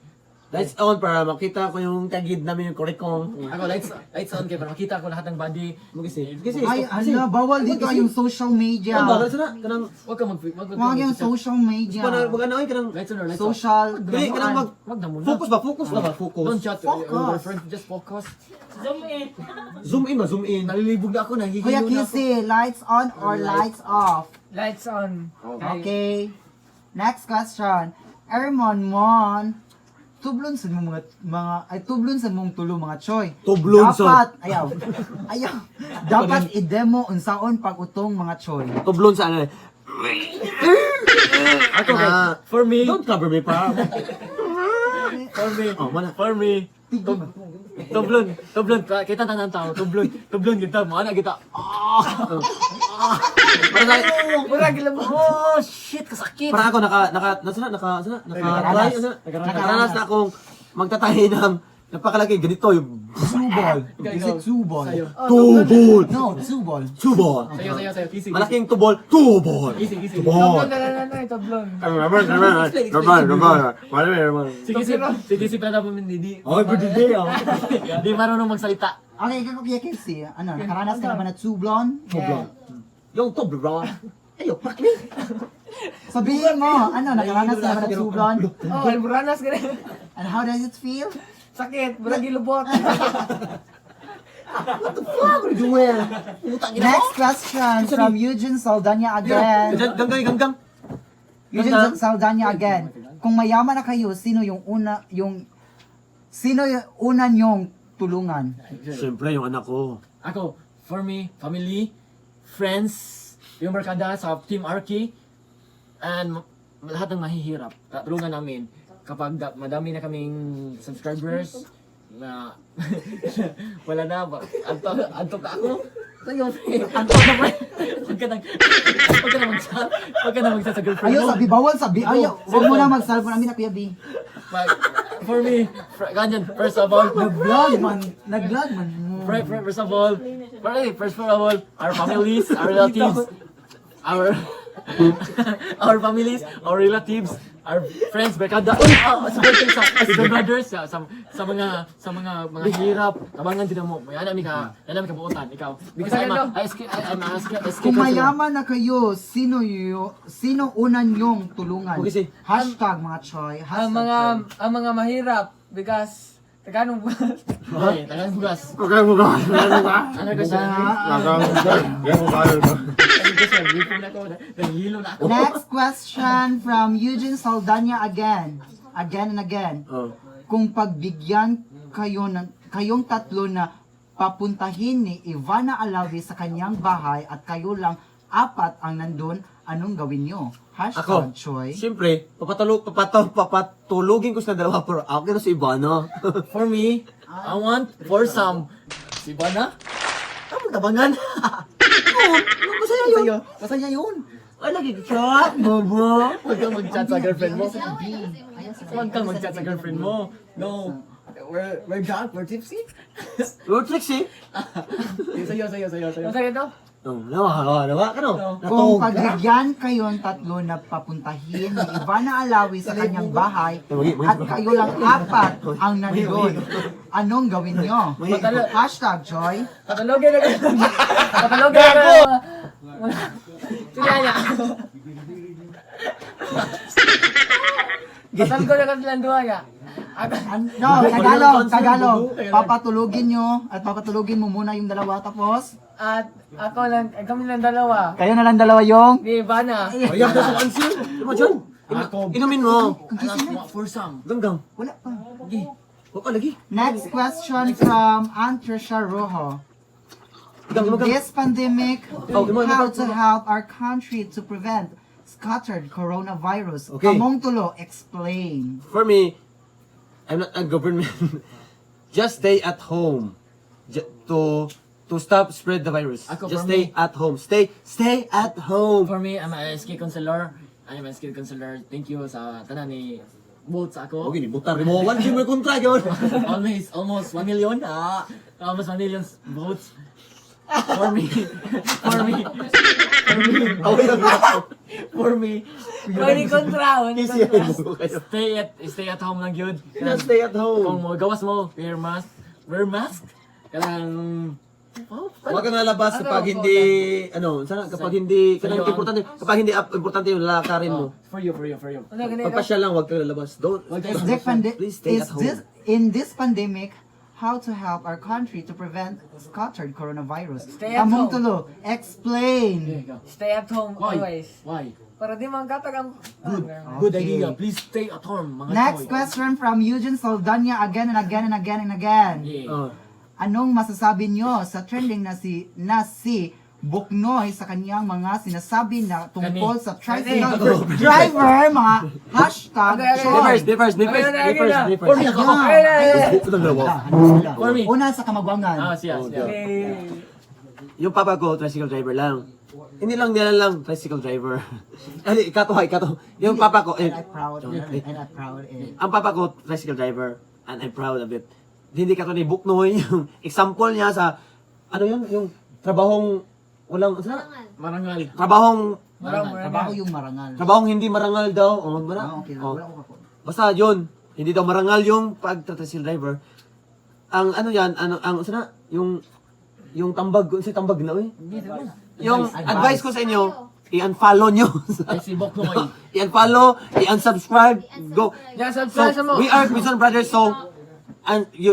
Lights on para makita ko yung kagid namin yung korikong. Ako, lights on kay para makita ko lahat ng body. Mo kasi. Kasi. Ay, ano, bawal dito yung social media. Ano ba? Sana kanang Wag ka mag wag ka Huwag yung social media. para mag ano ay kanang Lights on or lights off? Social. Dili kanang mag Wag na muna. focus ba? Focus na ba? Focus. Don't chat to your Focus. girlfriend, just focus. Zoom in ba? Zoom in. Nalilibog na ako, nahihilo Kuya na ako. Kissy, lights on or lights off? Lights on. Okay. Next question. Ermon Mon, tublon sa mong mga ay tublon sa mong tulo mga choy. Tublon sa- Dapat ayaw. Ayaw. Dapat i-demo unsaon pag-utong mga choy. Tublon sa ano. Ako, okay. Ah, For me, Don't cover me pa. for me, Oh, mana. for me, tublon, tublon, kita tanan tao, tublon, tublon kita, mana kita. Para sa Mura gila mo. Oh, shit, kasakit. para ako naka naka nasa na naka nasa na naka try Nakaranas. nasa na nakaranas na akong magtatahi ng Napakalaki ganito yung Two ball. Ikaw, Is ikaw. it two ball? Sa'yo. two ball. No, two ball. Two ball. Sa'yo, sa'yo, sa'yo. Easy. Malaking two ball, two ball. Easy, easy. Two ball. Tablon na lang na, tablon. Sige, sige. Sige, sige, pala hindi. Ay, pwede din ah. Di marunong magsalita. Okay, ikaw, Kuya KFC. Ano, nakaranas ka na ba na two blonde? Two ball. Yung two ball. Ayo, fuck me. Sabihin mo, ano, nakaranas ka na ba na two blonde? Oh, alburanas ka rin. And how does it feel? Sakit, burag gilubot. What the fuck are you doing? Putang ina. Next question from Eugene Saldana again. Ganggang, ganggang. Eugene Saldana again. Kung mayaman na kayo, sino yung una niyong tulungan? Siyempre, yung anak ko. Ako, for me, family, friends, yung barkada sa Team Arky, and lahat ng mahihirap. Tulungan namin kapag madami na kaming subscribers na wala na ba anto anto ka ako sa'yo, pre. Anto na, pre. Huwag ka na huwag ka na mag-chat sa girlfriend Ayaw, mo. sabi, bawal sabi. Ayaw, wag mo na mag-cellphone namin na, Kuya B. For me, ganyan, first of all, Nag-vlog man. Nag-vlog man mo. First of all, our families, our relatives, our families, our relatives, our friends, barkada, sa birthday sa brothers, sa mga hirap, tabangan din mo. May anami ka, anami ka buotan, ikaw. Because I'm a SK Kung mayaman na kayo, sino una niyong tulungan? Okay, si- Hashtag mga choy. Hashtag Ang mga choy. ang mga mahirap because Tagalog bukas. Okay, tagang bugas. Okay, bukas. Ano ko siya? Ano ko siya? Gipon ako, nahihilo na ako. Next question from Eugene Saldana again. Again and again. Oh. Kung pagbigyan kayo ng kayong tatlo na papuntahin ni Ivana Alawi sa kanyang bahay at kayo lang apat ang nandun, anong gawin nyo? Hashtag Ako, Choy. siyempre, papatulugin ko sa dalawa pero ako na si Ivana. For me, I want for some. Si Bana? Tama tabangan. Oo, masaya yun. Masaya yun. Ay, lagi chat, bobo. Huwag kang mag-chat sa girlfriend mo. Huwag kang mag-chat sa girlfriend mo. No. We're drunk, we're tipsy. Road trip, eh. Sa'yo, sa'yo, sa'yo, sa'yo. Masakit to? Oh, nawa, nawa, nawa, ka no? Kung Natog. pagbigyan kayong tatlo na papuntahin ni Ivana Alawi sa kanyang bahay at kayo lang apat ang nandun, anong gawin nyo? #Joy. Tagalogin na Tagalogin na. Sige na. Patalgo na kami silang duha ya. Ako, No, Tagalog, Tagalog. Papatulugin nyo at papatulugin mo muna yung dalawa tapos at ako lang, kami lang dalawa. kayo na lang dalawa yung Ni Ivana. Ay, ako sa answer. Ano dyan? Ako. Inumin mo. Anak, for some. Ganggang. Wala pa. Huwag ka lagi. Next question from Antrisha Rojo. Gang, In gang. this pandemic, Oh, imo, imo. how to help our country to prevent scattered coronavirus? Okay. Kamong tulo, explain. For me, I'm not a government. Just stay at home. To stop spread the virus. Ako, Just for stay me- at home. Stay at home. For me, I'm a SK counselor. I'm a SK counselor. Thank you sa tanan ni vote sa ako. Okay, butar mo. One mo kontra yun. Almost 1 million. Ah, almost 1 million votes. For me, for me, for me, for me, Wala kontra, wala Easy kontra. stay at home lang yun. Just stay at Kung home. mo gawas mo, wear mask, wear mask. Kanang oh, Huwag kang lalabas Ano, kapag hindi ano, sana kapag hindi Sa'yo kanang ang- importante kapag hindi importante yung lalakarin mo. Oh, for you, for you, for you. Ano ganito? Pagpasya lang, huwag kang lalabas. Don't. Huwag Is this Please stay is at home. this in this pandemic, how to help our country to prevent scattered coronavirus? Stay at Kamong home. tulo, explain. There you go. Stay at home Why? always. Why? Para di mangkatag ang Good. Okay. Good idea. Please stay at home, mga Next choy. question from Eugene Saldana again and again and again and again. Yeah. Oh. Anong masasabi nyo sa trending na si Buknoy sa kanyang mga sinasabi na tungkol sa tricycle driver, mga hashtag Okay, okay. Me Choy. first, me first, me first, Ayun na, me ayun first, na. me For me, first. ako. Ayun na, ayun na. Ito lang dalawa. Ano sila? For me. Una sa Kamagwangan. Ah, siya, Oh, siya. Eh, Yung papa ko, tricycle driver lang. Hindi lang nila lang, tricycle driver. Ay, ikato ha, ikato. Yung papa ko, eh, And I'm proud. And I'm proud. Eh. ang papa ko, tricycle driver, and I'm proud of it. Hindi ka to ni Buknoy, yung example niya sa, ano yun, yung trabahong, walang, ano na? Marangal. Trabahong, Marangal. Trabaho yung marangal. trabahong hindi marangal daw. O, wala. Ah, okay. Oh. Wala ko kako. Basta yun, hindi daw marangal yung pag-tricycle driver. Ang ano yan, ano, ang, sana, yung tambag, si tambag na, eh. Yung advice ko sa inyo, i-unfollow nyo. Ay, si Boknoy. I-unfollow, i-unsubscribe, go. Yeah, So, subscribe sa mo. we are Quezon Brothers, so, and we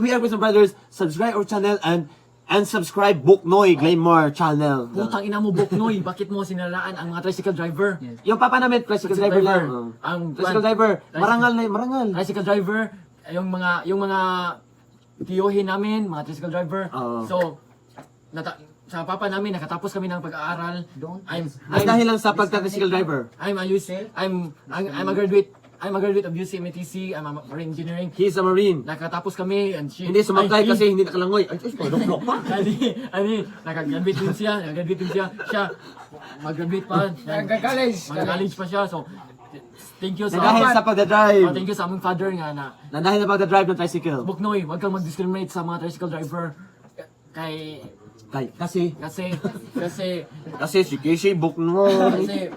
are Quezon Brothers, subscribe our channel and subscribe Buknoy Glamour channel. Putang ina mo, Boknoy. Bakit mo sinaraan ang mga tricycle driver? Yung papa namin, tricycle driver lang. Oh. Ang Tricycle driver, marangal na, marangal. Tricycle driver, yung mga tiyohin namin, mga tricycle driver. Oo. So, sa papa namin, nakatapos kami ng pag-aaral. Don't At I'm, dahil lang sa pagka-tricycle driver. I'm a UC, I'm a graduate of UCMTC, I'm a marine engineering. He is a Marine. Nakatapos kami and she Hindi sumakay ay, kasi hindi nakalangoy. Ay, ay, luklok pa. Ani, ani, nakagraduate din siya, nakagraduate din siya. Siya, mag-graduate pa. Nagka-college. Mag-college pa siya. So, thank you sa Na dahil sa pagdadrive. Oh, thank you sa aming father nga na Na dahil sa pagdadrive ng tricycle. Buknoy, wag kang mag-discriminate sa mga tricycle driver. Kay Kay, kasi, kasi kasi kasi si Casey Buknoy. kasi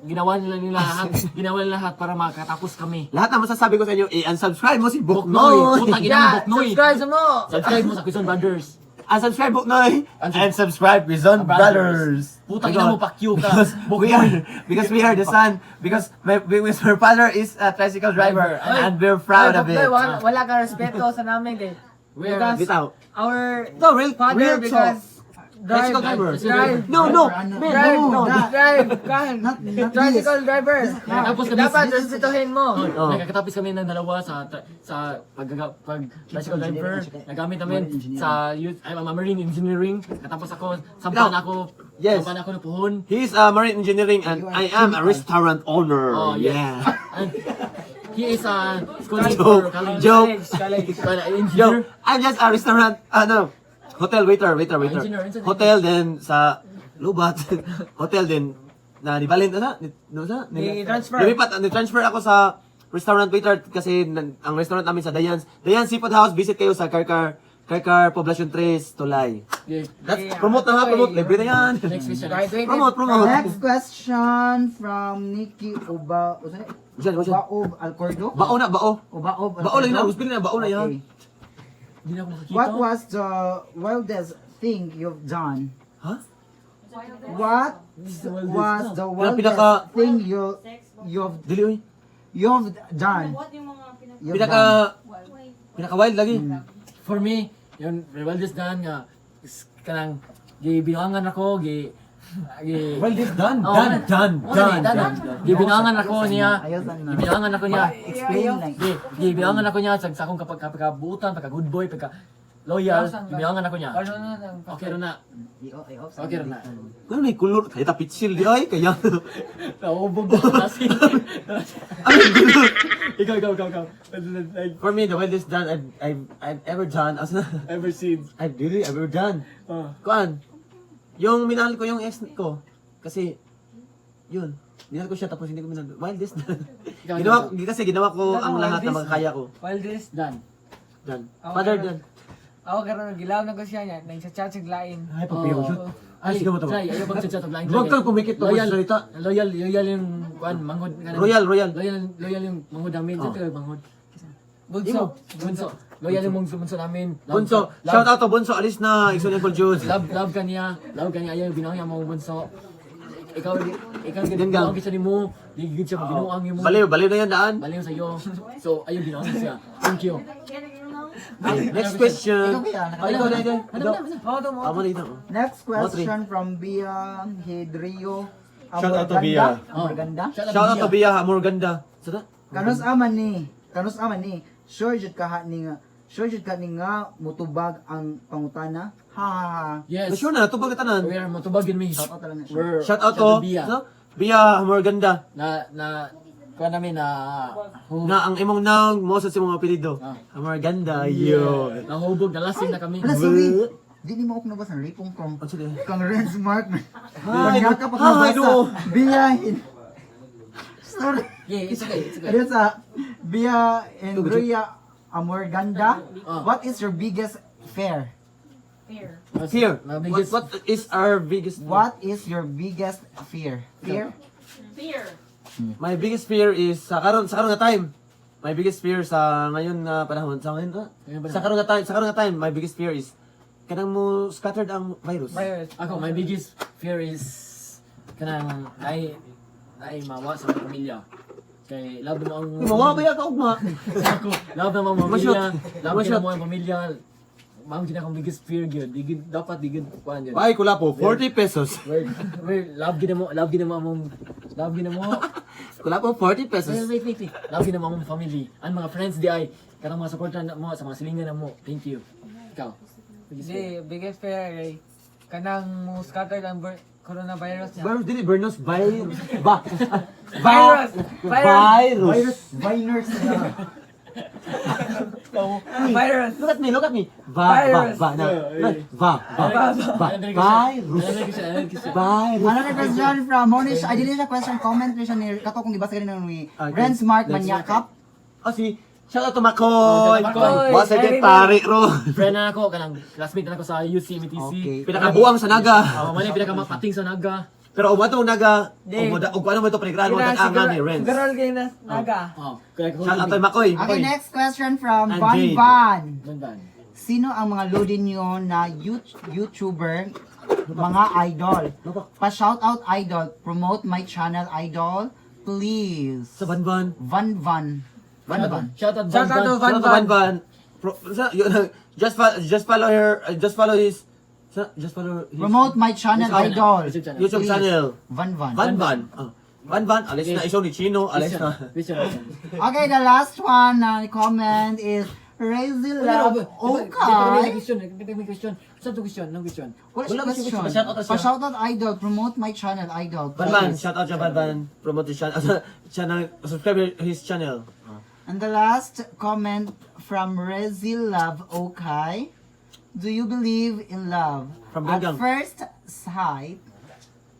ginawa nila nila lahat, ginawa nila lahat para makatapos kami. Lahat na masasabi ko sa inyo, i-unsubscribe mo si Buknoy, Buknoy. putang ina mo Yeah, Buknoy. subscribe sa mo. Subscribe mo sa Quezon Brothers. Unsubscribe Buknoy and subscribe Quezon Brothers. Putang ina mo, pakyo ka. Because we are because we are the son, because my father is a tricycle driver Driver. and we're proud of Ay, it. Wala, wala kang respeto sa namin kay. We are Because Bitaw. our No, real father real talk. because drive, Tricycle driver. Drive. No, no. Ano, Man, Drive, no, drive, kan. not Tricycle driver. Tapos kami Dapat respetuhin mo. Oh. Nakakatapos kami ng dalawa sa pag tricycle driver. Nagamit namin sa youth, I'm a marine engineering. Katapos ako, sampan No. ako. Yes. Sampan ako ng puhon. He's a marine engineering and You are I am a chemical. restaurant owner. Oh, yes. Yeah. And he is a school Joke. for college. Joke. College, college. Engineer. Yo, I'm just a restaurant, ano, hotel waiter, waiter, waiter. Engineer, engineer. Hotel din sa Lubat. Hotel din na nibalin na ni, no sa Ni-transfer. Lumipat, ni-transfer ako sa restaurant waiter kasi ang restaurant namin sa Dayan's. Dayan Seafood House, visit kayo sa Karkar Karkar Poblacion 3, Tulay. Yeah. That's Yeah. promote na ha, promote. Libre na yan. Next question. Graduated. Promote, promote. Next question from Nikki Uba, Usan, usan. Ubaob Alcordo? Bao na, bao. Ubaob Alcordo? Bao lang na, gusto na, bao na yan. Okay. Hindi na ako makakita. What was the wildest thing you've done? Huh? What was the wildest thing you've Dili oy. you've done? You've Pinaka done. pinaka wild lagi. For me, yun, wildest done nga, kanang, gibilangan ako, gi, gi, Wildest done, Oh. done, done, Oh, done, done, done. Gibilangan ako niya, Ayaw sana. gibilangan ako niya, Explain lang. gi, gibilangan ako niya sa akong kapag pagka buutan, pagka good boy, pagka loyal, gibilangan ako niya. Ano na lang. Okay ro na. Okay ro na. Ano na kulor? Kaya tapitsil di ay kaya. Naubog ko kasi. Ano yung kulor? Ikaw, ikaw, ikaw, ikaw. For me, the wildest done I've ever done. As na, Ever seen. I've really ever done. Oh. Kuan, yung minahal ko yung ex ko. Kasi, yun. Minahal ko siya tapos hindi ko minahal. Wildest done. Ikaw, Ginawa, ikaw. kasi ginawa ko ang Ano, lahat na wildest? makakaya ko. Wildest. Done. Done. Ako, Father ganun. done. Ako karon gilaw na ko siya niya, nagsa-chat sa lain. Ay, papiyaw Oh. shoot. Ay, sige mo to. Try, ayaw pag chat og lain. Huwag kang pumikit tungkol Loyal, sa salita. Loyal, loyal yung kuan manghod kanang- Royal, royal. Loyal, loyal yung manghod namin. Oh. Sa oh. Manghod. Bunso. Bunso. Loyal yung bunso, bunso namin. Love Bunso, love, shout out to Bunso. Alis na. Igsoon yung Jude. Love, love ka niya. Love ka niya. Ayaw binang niya mga bunso. Ikaw, ikaw, Yan gang. binuang siya nimo. Di gid siya binuang nimo. Baliw, baliw na yan daan. Baliw sa iyo. So, ayaw binuang siya. Thank you. Next question. Ikaw kaya, Ay, ikaw na, ikaw. Ano na, ano na? Mo to mo. Amo na ito. Next question from Bia Hidrio Shout out to Bia. Amorganda. Shout out to Bia Amorganda. Sa Kanus aman ni, kanus aman ni, sure jud ka ni nga, sure jud ka ni nga mutubag ang pangutana. Ha ha ha. Yes. Sure na, natubag ka tanan. We are matubag yun mi. Shout out talaga siya. We're- Shout out to Bia. no? Bia Amorganda. Na na kuan namin na Na ang imong naong mo sa imong apelyido. Ah. Amorganda. Yo. Nahubog, nalasing na kami. Hala, sorry. Di ni mo ako nabasa lipong kong. Ano sila? Kang Renz Mark. Hi, Kanya ka pa hi, nabasa. no. Bia Sorry. Yeah, it's okay, it's okay. Ano sa Bia Andrea Amor Ganda. Ah. What is your biggest fear? Fear. Fear. My biggest- What is our biggest What is your biggest fear? Fear? Fear. My biggest fear is sa karon nga time. My biggest fear sa ngayon na panahon, sa ngayon na. Ngayon panahon. Sa karon nga time, my biggest fear is kanang mo scattered ang virus. Virus. Ako, my biggest fear is kanang naay mawa sa mga pamilya. Kay love mo ang Mawa ba ka ugma? Ako, love na mga pamilya. Mashoot. Love Mashoot. na mo ang pamilya. Mao gyud akong biggest fear gyud. Di gyud dapat di gyud kuan gyud. Ay, kula po, 40 pesos. Where love gyud mo, love gyud mo among love gyud mo. Kula po, 40 pesos. Wait, wait, wait, wait. Love gyud mo among family. Ang mga friends di ay kanang mga supporter na mo sa mga silingan na mo. Thank you. Ikaw. Biggest fear. Di, biggest fear ay kanang mo scatter ang coronavirus niya. Virus, dili, Bernos, virus. Ba. Virus! Virus! Virus. Viners na. Virus! Look at me, look at me. Va, va, Virus. va, na. Va, va, va. Virus. Another question, another question. Virus. Another question from Monish. Ay, dili siya question. Comment ni siya ni Kato kung gibasa ganina ni Okay. Renz Mark Next. Manyakap. Oh, si, shout out to Makoy. Makoy. Wasa Ay, kay pare ro. Friend na ako, kanang classmate na ako sa UC, MTC. Okay. Pinakabuang sa Naga. Oh, man, pinakamapating sa Naga. Pero umato ang Naga, Di. umuda, ug ano mo ito panigraan mo Kina, ang ni Renz. Siguro kayo na naga. Oh, kaya Shout out to Makoy. Okay, next question from And Van Jade. Van. Van Van. Sino ang mga lodi niyo na YouTuber, mga idol? Pa-shoutout idol, promote my channel idol, please. Sa Banban. Van Van. Van Van. Shout out Van Shout out to Van. Van Shout out to Van. Banban. Yun, just follow her, just follow his, just follow his Promote my channel YouTube idol. YouTube channel. YouTube Please. channel. Van Van. Van Van. Ah. Van Van, alis na isaw ni Chino, alis na. Question, question. Okay, the last one na comment is Razy Love Okay. Okay. Question, may question. Saan to question? Anong question? Wala siya Wala question. question. Pa-shoutout siya. Pa-shoutout idol, promote my channel idol. Van Van, Please. shout out siya Van Van. Promote his channel, channel, subscribe his channel. And the last comment from Rezi Love Okay. Do you believe in love? From At Ganggang. first sight.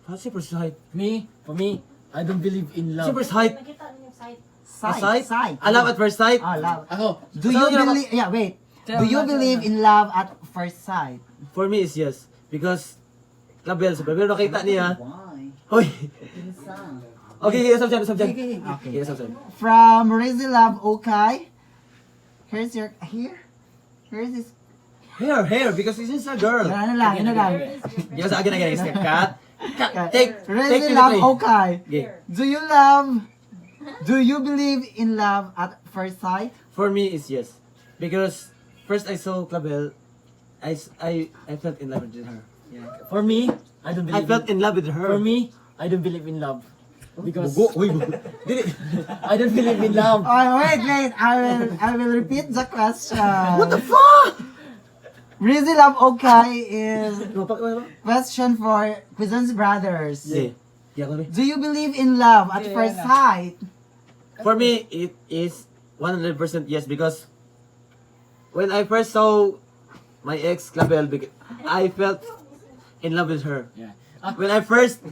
Ah, super sight. Me, for me, I don't believe in love. Super sight. Nakita ninyo sight. Sight. Sight? Sight. Ah, love at first sight? Ah, love. Ako, Do you So, yun believe Yeah, wait. Do you believe in love at first sight? For me is yes. Because, Label, sa pero nakita niya. Why? Hoy! Okay, okay, usap dyan, usap dyan. Okay. Okay, usap dyan. From Rezi Love Okay. Here's your here. Here's this. Hair, hair, because this is a girl. Ano lang, ano lang. Yes, again, again, again. Cut. Cut. Take, take Rezi Love 23. Okay. Okay. Do you believe in love at first sight? For me is yes. Because first I saw Clabel, I felt in love with her. Yeah. For me, I don't I believe. felt in love with her. For me, I don't believe in love. Because Bugo, uy, bugo. Dili. I don't believe in love. Oh, wait, wait. I will repeat the question. What the fuck? Rizzy Love Okay is Ano ba? question for Quizon's Brothers. Yeah. Yeah, kami. Do you believe in love at Yeah, first yeah. sight? For me, it is 100% yes because when I first saw my ex Clabel, I felt in love with her. Yeah. Ah, When I first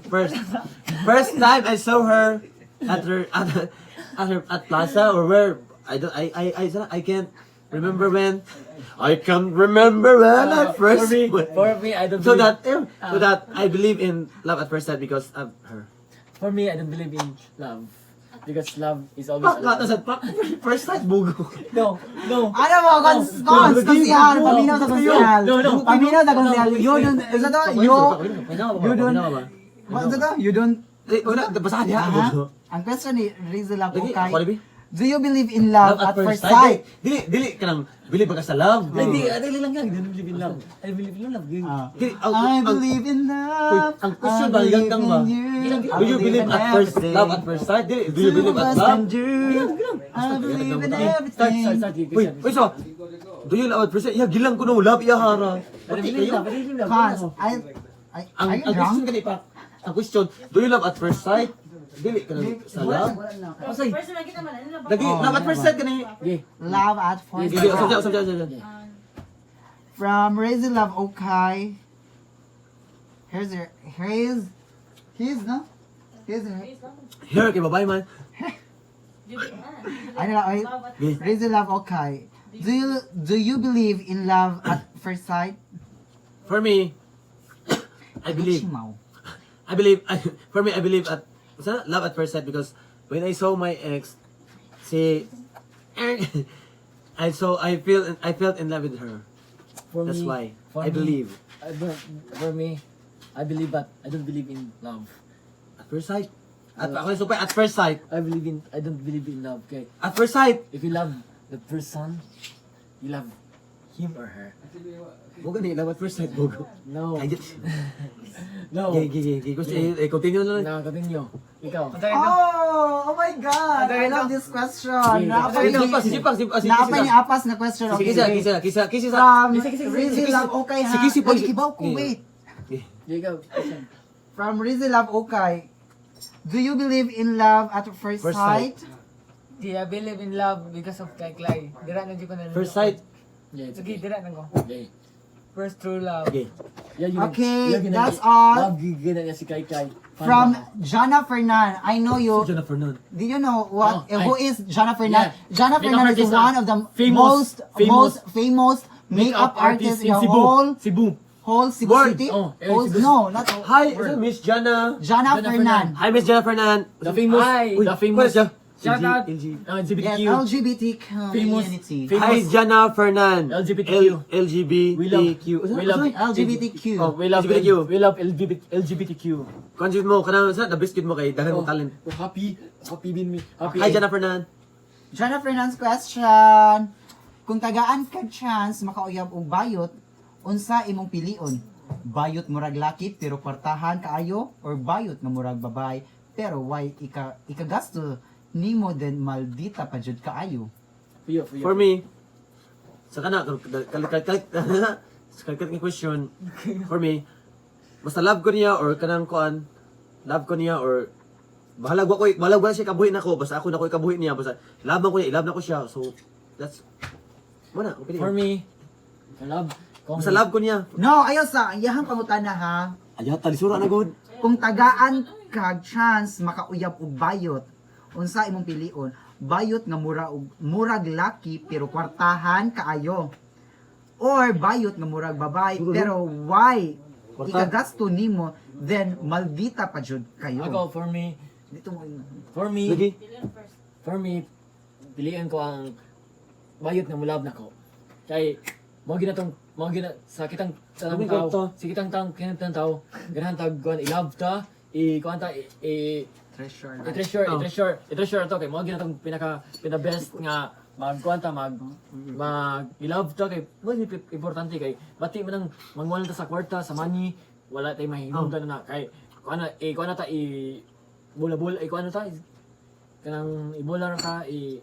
time I saw her at her at plaza or where I don't I can't remember when I can't remember when I first for me, I don't so believe, that so that I believe in love at first sight because of her. For me, I don't believe in love. Because love is always Pak, alone. nasa pak, first sight bugo. No. Ano mo, cons, konsihal, paminaw sa konsihal. No. Paminaw sa konsihal. You don't, is that to? You don't, what's that to? You don't, Eh, wala, basahan niya. Aha. Ang question ni Rizzy Love Lagi, Okay. ako na, Bi? Do you believe in love at first sight? Dili, dili ka nang believe ba ka sa love? Hindi, dili lang yan. I don't believe in love. I believe in love. Ah. Dili, I believe in Uy, love. ang question I ba, believe gantang ba? in you. I Do you believe in at first everything. love at first sight? Dili, do you believe at Two of us love? can do. I believe in Start, start, everything. start. Uy, uy, so, do you love at first sight? Ya, gilang ko no, love iya hara. I don't believe in love. I don't believe in love. Cause I, Ang, are you ang question drunk? kani pa, ang question, do you love at first sight? Dili ka nang sa love? Wala na. Pasay. First na kita man, ano na ba? Lagi, Oh, love at first sight kani. Okay. Love at first Dili, usap sight. dyan, usap dyan, usap dyan. From Raising Love Okay. Here's your here's he's no? Here's Here, kay babae man. Ano lang, wait. Okay. Raising Love Okay. Do you believe in love at first sight? For me, I believe. Chimaw. I believe, for me, I believe at, sa love at first sight because when I saw my ex, si, I felt in love with her. For That's me, why for I me, believe. I don't, for me, I believe but I don't believe in love. At first sight. At, ako yung supay, at first sight. I don't believe in love. Okay. At first sight. If you love the person, you love him or her. Mo gani, love at first sight, bogo. No. Ay, No. Gay, gay, gay, gay. Gusto, eh, continue na lang. No, continue. Ikaw. Oh, oh my God! I love this question. Naapay Si Jipak, si Jipak, si, ah, si Naapay ni Kisa. apas na question. Si Okay. Kisa, Kisa, Kisa, Kisa. From Kisa, Rizzy Kisa. Love Okay ha. Si Kisi po. Ay, kibaw ko, wait. Yeah, ikaw. From Rizzy Love Okay. Do you believe in love at first, First sight? sight. Di, I believe in love because of kay Clay. Dira na jud ko na. First sight. Yeah, it's Sige, okay. dira na ko. Okay. First true love. Okay. Yeah, yun, Okay, yun, yun, that's all. Love gigil na niya si Kai Kai. Fan From ba? Jana Fernan. I know you. Jennifer Fernan. Do you know what Oh, who is Jana Fernan? Yeah. Jana Makeup Fernan is artist, one ah. of the Famous- most famous most famous makeup artists in the Cebu. whole Cebu. whole Cebu World. City. Oh, eh, Whole, Cebu. no, not whole. Hi, is it Miss Jana? Jana Jana Fernan. Fernan. Hi, Miss Jana Fernan. The famous, Hi. the famous, Siya? Shout out. LG. LGBTQ. Yes, LGBT Famous- community. famous- Hi, Jana Fernan. LGBTQ. LGBTQ. We love- we love- LGBTQ. Oh, We love LGBTQ. We love LGBT, LGBTQ. Kanjit mo, kanang sa the best kid mo kay daghan mo talent. Oh, happy, happy bin me. Happy. Hi, Jana Fernan. Jana Fernand's question. Kung tagaan ka chance makauyab og bayot, unsa imong pilion? Bayot murag laki pero kwartahan kaayo or bayot nga murag babay pero why ika ikagasto nimo then maldita pa jud kaayo? Fuyo, fuyo. For me, sa kana kal kal kal sa kal nga question, for me, basta love ko niya or kanang kuan, love ko niya or bahalag wa ko, bahalag wala siya kabuhi nako, basta ako na ko kabuhi niya, basta love man ko niya, i-love na ko siya. So that's mo na, okay. For me, I love. Kung, Basta love ko niya. No, ayo sa iyahang pangutana ha. Ayaw, talisura na good. Kung tagaan kag chance makauyab og bayot, unsa imong pilion? Bayot nga mura og murag laki pero kwartahan kaayo. Or bayot nga murag babay pero why Kwarta. ikagasto nimo then maldita pa jud kayo. Ako, for me, Dito mo for me, Lagi. for me, piliin ko ang bayot nga mulab nako. Kay mo ginatong mo gina sa kitang tanang Kami tao, kwarta. sa kitang tang kinang tao, ganahan tag kuan i-love ta, i kuan ta i, i treasure. i-treasure, Oh. i-treasure, i-treasure to kay mo ginatong pinaka pinaka best nga magkuan ta mag mag i-love ta kay mo ni importante kay bati man ang mangwala ta sa kwarta sa money wala tay mahinungdan na kay kuan na i kuan na ta i bola bola i kuan na ta kanang ibola ra ka i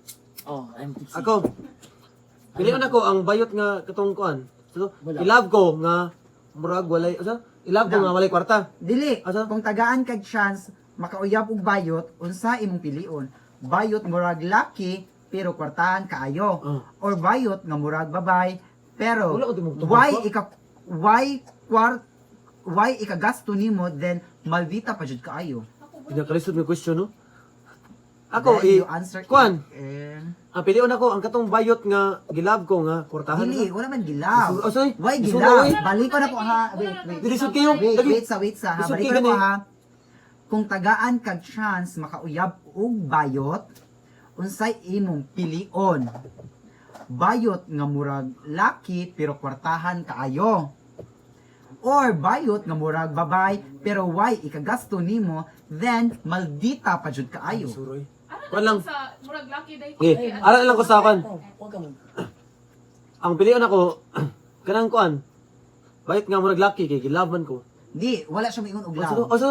oh, I'm tipsy. Ako. Pilion ako ang bayot nga katong kuan. So, Wala. i-love ko nga murag walay, asa? I-love ko nga walay kwarta. Dili, Asa? kung tagaan kag chance makauyab og bayot, unsa imong pilion? Bayot murag laki pero kwartahan kaayo. Oh. Or bayot nga murag babay pero Wala ko tumugtog why pa. ika why kwart why ikagasto nimo then maldita pa jud kaayo. Pinakalisod nga question, no? Ako, Then i you answer kuan. it in- Ang pilion ako ang katong bayot nga gilove ko nga kwartahan. Dili, wala man gilaw. Oh, sorry. Why Lisod gilaw? na, oy. Balik ko na po ha. Wait, wait. Dilisod kayo. Wait, Lagi. wait sa, wait sa ha. Lisod Balik kayo ko na po gani. ha. Kung tagaan kag chance makauyab og bayot, unsay imong pilion? Bayot nga murag laki pero kwartahan kaayo. Or bayot nga murag babay pero why ikagasto nimo then maldita pa jud kaayo. Suroy. Ara Kuan lang. sa murag lucky day. Okay, ara lang ko sa kuan. Oh, wag ka mag Ang pilion ako kanang kuan. Bayot nga murag lucky kay gilove man ko. Di, wala siya moingon og Oh, love. oh, so,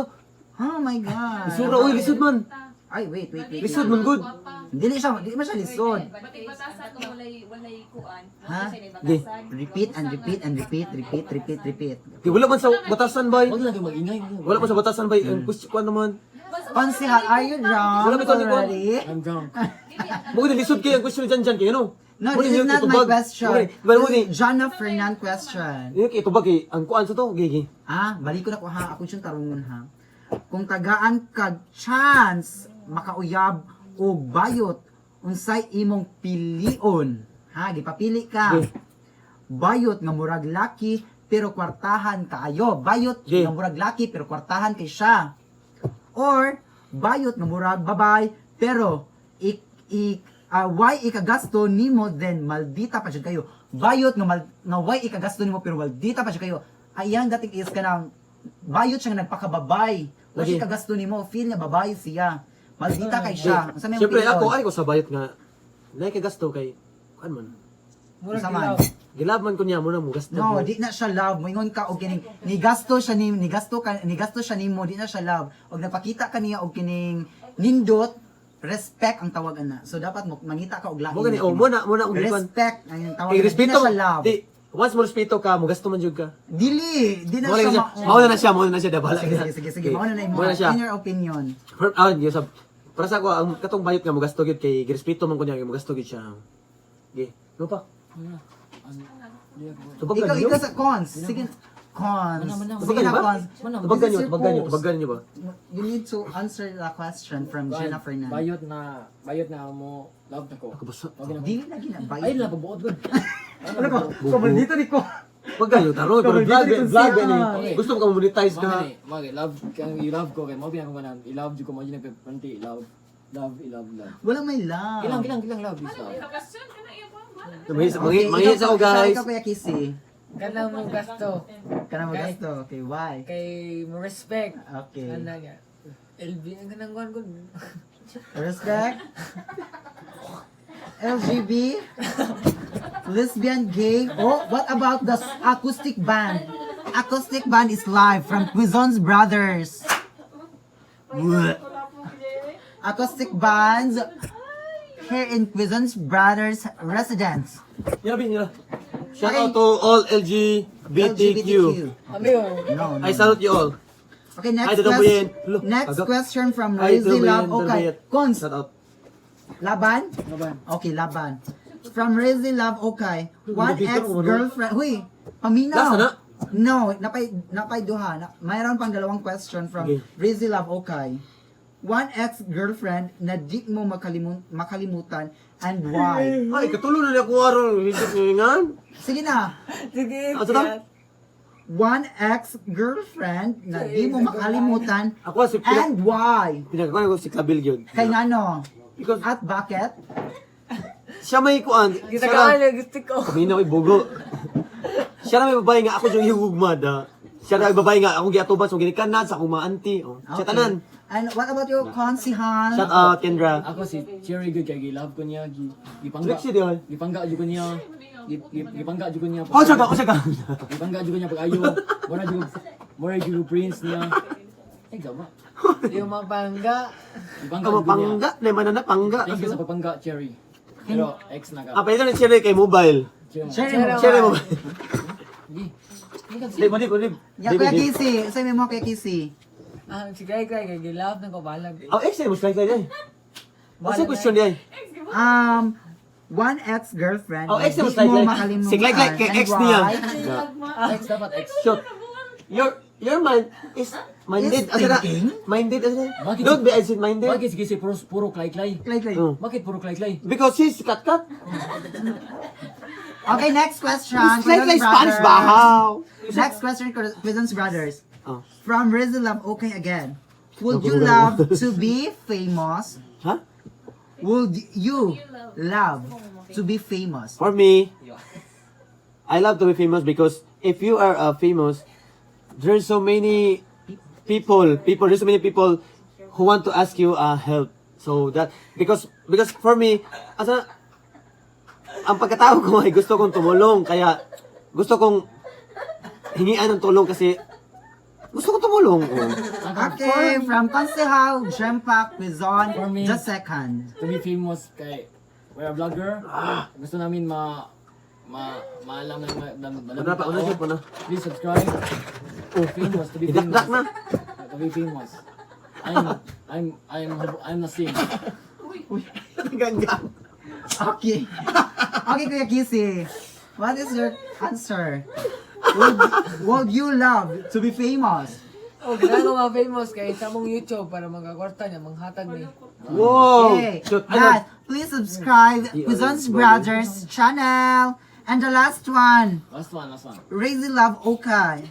Oh my God. Lisura, oy, lisod man. Ay, wait, wait, wait. Lisod man good. Dili siya, dili man siya lisod. Batik batasan Kung walay kuan, Ha? Di. Repeat and repeat and repeat, repeat, repeat, repeat. Di wala man sa batasan bay. Wag lang kayo mag-ingay. Wag lang. Wala man sa batasan bay. Ang question kuan naman. Konsehal, are you drunk Wala ba ito, Nicole? already? I'm drunk. Mo gud lisod kay ang question dyan dyan kay ano. No, Mo this ni is not my itubag. question. Mo ni This is Jana Fernan question. Yung kay itubag kay ang kuan sa to, gigi. Ah, balik ko na ko ha. Ako siyang tarungon ha. Kung tagaan kag chance makauyab og bayot, unsay imong pilion? Ha, gipapili ka. Sige. Bayot nga murag laki pero kwartahan kaayo. Bayot Sige. nga murag laki pero kwartahan kay siya. Or bayot nga murag babay pero ik ik why ikagasto nimo then maldita pa jud kayo. Bayot nga mal, nga why ikagasto nimo pero maldita pa jud kayo. Ayan dating is kanang bayot siya nga nagpakababay. Why Lagi. ikagasto nimo, feel nga babay siya. Maldita kay siya. Unsa may Siyempre opinion? ako ay ko sa bayot nga naay ka gasto kay kuan man. Murag Unsa man? ilaw. Gilab man ko niya mo na mo gasto. No, di na siya love. Moingon ka og kining ni gasto siya ni gasto ka ni gasto siya nimo, di na siya love. Og napakita ka niya og kining nindot, respect ang tawag ana. So dapat mo mangita ka og lain. Mo gani oh mo na og kuan. Respect ang tawag Kay ana. Di na respeto siya love. Di once mo respeto ka, mo gasto man jud ka. Dili, di na Mo siya. siya. Mao na siya, mao na siya dabala. Sige, sige, sige, sige. Okay. Mao na imo. Mao na siya. In your opinion. Yes, para sa ako ang katong bayot nga mo gasto gyud kay girespeto man ko niya mo gasto gyud siya. Okay. Ano pa? Tubag Ikaw, niyo. ikaw sa cons. Sige. Cons. Mana, mana, Sige na, ba? cons. Tubagan This is niyo, your tubagan niyo, post. tubagan niyo ba? You need to answer the question from Gina Fernandez. Bayot na mo love na ko. Ako basta. Wag na ko. Dili na gina bayot. Ay na pagbuot gud. Ano ko? Kamaldito ni ko. Wag kayo taro, pero vlog vlog ni. Okay. Gusto mo ka monetize ka. Mao gani, love kang i-love ko kay mao pinaka manan. I-love jud ko mo jud nagpanti love. Love, i-love, love. Walang may love. Ilang ilang ilang love is love. Question ka na iya pa. Wala. Mangihis ako, guys. Ikaw, Kuya Kisi. Kana mo gasto. Kana mo gasto. Okay, why? Kay mo respect. Okay. Kana niya. LB ang kanang kuan ko. Respect. LGB. Lesbian, gay. Oh, what about the acoustic band? Acoustic band is live from Quizon's Brothers. Bleh. Acoustic bands here in Quizon's Brothers residence. Yara, bin, yara. Shout out to all LGBTQ. Amigo. No, no. I salute you all. Okay, next Ay, Dodong question. Buyen. Lo, Next agak. question from Ay, Rosie Love. Dodong Okay, Buyen. Cons, Shout out. laban? Laban. Okay, laban. From Rizzy Love, okay. One Dito, ano? ex-girlfriend. Huy, paminaw. Last na na? No, napay duha. Na, mayroon pang dalawang question from Okay. Rizzy Love, okay. One ex-girlfriend na di mo makalimutan and why? Ay, katulo na niya ko aron. Higit nga. Sige na. Sige. Ah, sa One ex-girlfriend na di mo makalimutan Ako si Pina, and why? pinakakuan ko si Kabil yun. Kay ngano? Because At bakit? siya may kuan. Kita Siya ka ra- na gusto ko. Paminaw ay bugo. Siya ra may babae nga ako yung higugma da. Siya ra may babae nga akong giatuban sa ginikanan sa akong mga auntie. Oh. Siya tanan. And what about your konsihan? Shout out Kendra. Ako si Cherry good kay gi-love ko niya, gi gipangga. Trixie di ay. Gipangga jud ko niya. Gipangga jud ko niya. Oh, siya ka, oh, siya ka. Gipangga jud ko niya pag-ayo. Mura jud ko prince niya. Ay gama. Yung mapangga. Gipangga Kamo jud ko niya. pangga, na man na pangga. Thank you sa pagpangga, Cherry. Pero ex na ka. Ah, pwede na Cherry kay mobile. Cherry. Cherry Cherry. Cherry mobile. Gi. Di, di, di. Ya, Kuya Kisi. Sa mo, Kuya Kisi. Ah, si Gray Gray kay gilove na ko balag. Oh, ex mo slide slide ay. What's the question di ay? One ex-girlfriend Oh, ex na mo di slide mo slide. makalimutan Si Glide Glide kay and ex niya. why? Ex dapat ex. Shot. Your mind is minded. Is Asa na? thinking? Minded asa na? Bakit- Don't be absent minded. Bakit sige si puro puro klay-klay? Klay, klay. Oh. Bakit puro klay-klay? Because he's cut cut. Okay, next question. Slide Quezon's like Spanish Brothers. bahaw. Next question, Quezon's Brothers. Oh. From Rizzy Love, okay again. Would you love to be famous? Huh? Would you love to be famous? For me, I love to be famous because if you are famous, there's so many people, there's so many people who want to ask you help. So that because for me, asa ang pagkatao ko ay gusto kong tumulong kaya gusto kong hingian ng tulong kasi gusto kong tumulong. Oh. Okay, from Konsehal, Jempak, Quezon, For me. the second. To be famous kay we're a vlogger. Gusto namin ma ma maalam ng Una pa, una siya, una. Please subscribe. Oh. Famous to be famous. Idakdak na. To be famous. I'm Nasim. Ganggang. Okay. Okay, Kuya Kisi. What is your answer? Would you love to be famous? Oh, ganahan ko ma-famous kay sa mong YouTube para magkakwarta niya, manghatag ni. Wow! Okay. Shoot, ano? Guys, please subscribe Quezon's Brothers channel. And the last one, Last one, last one. Razy Love Okay.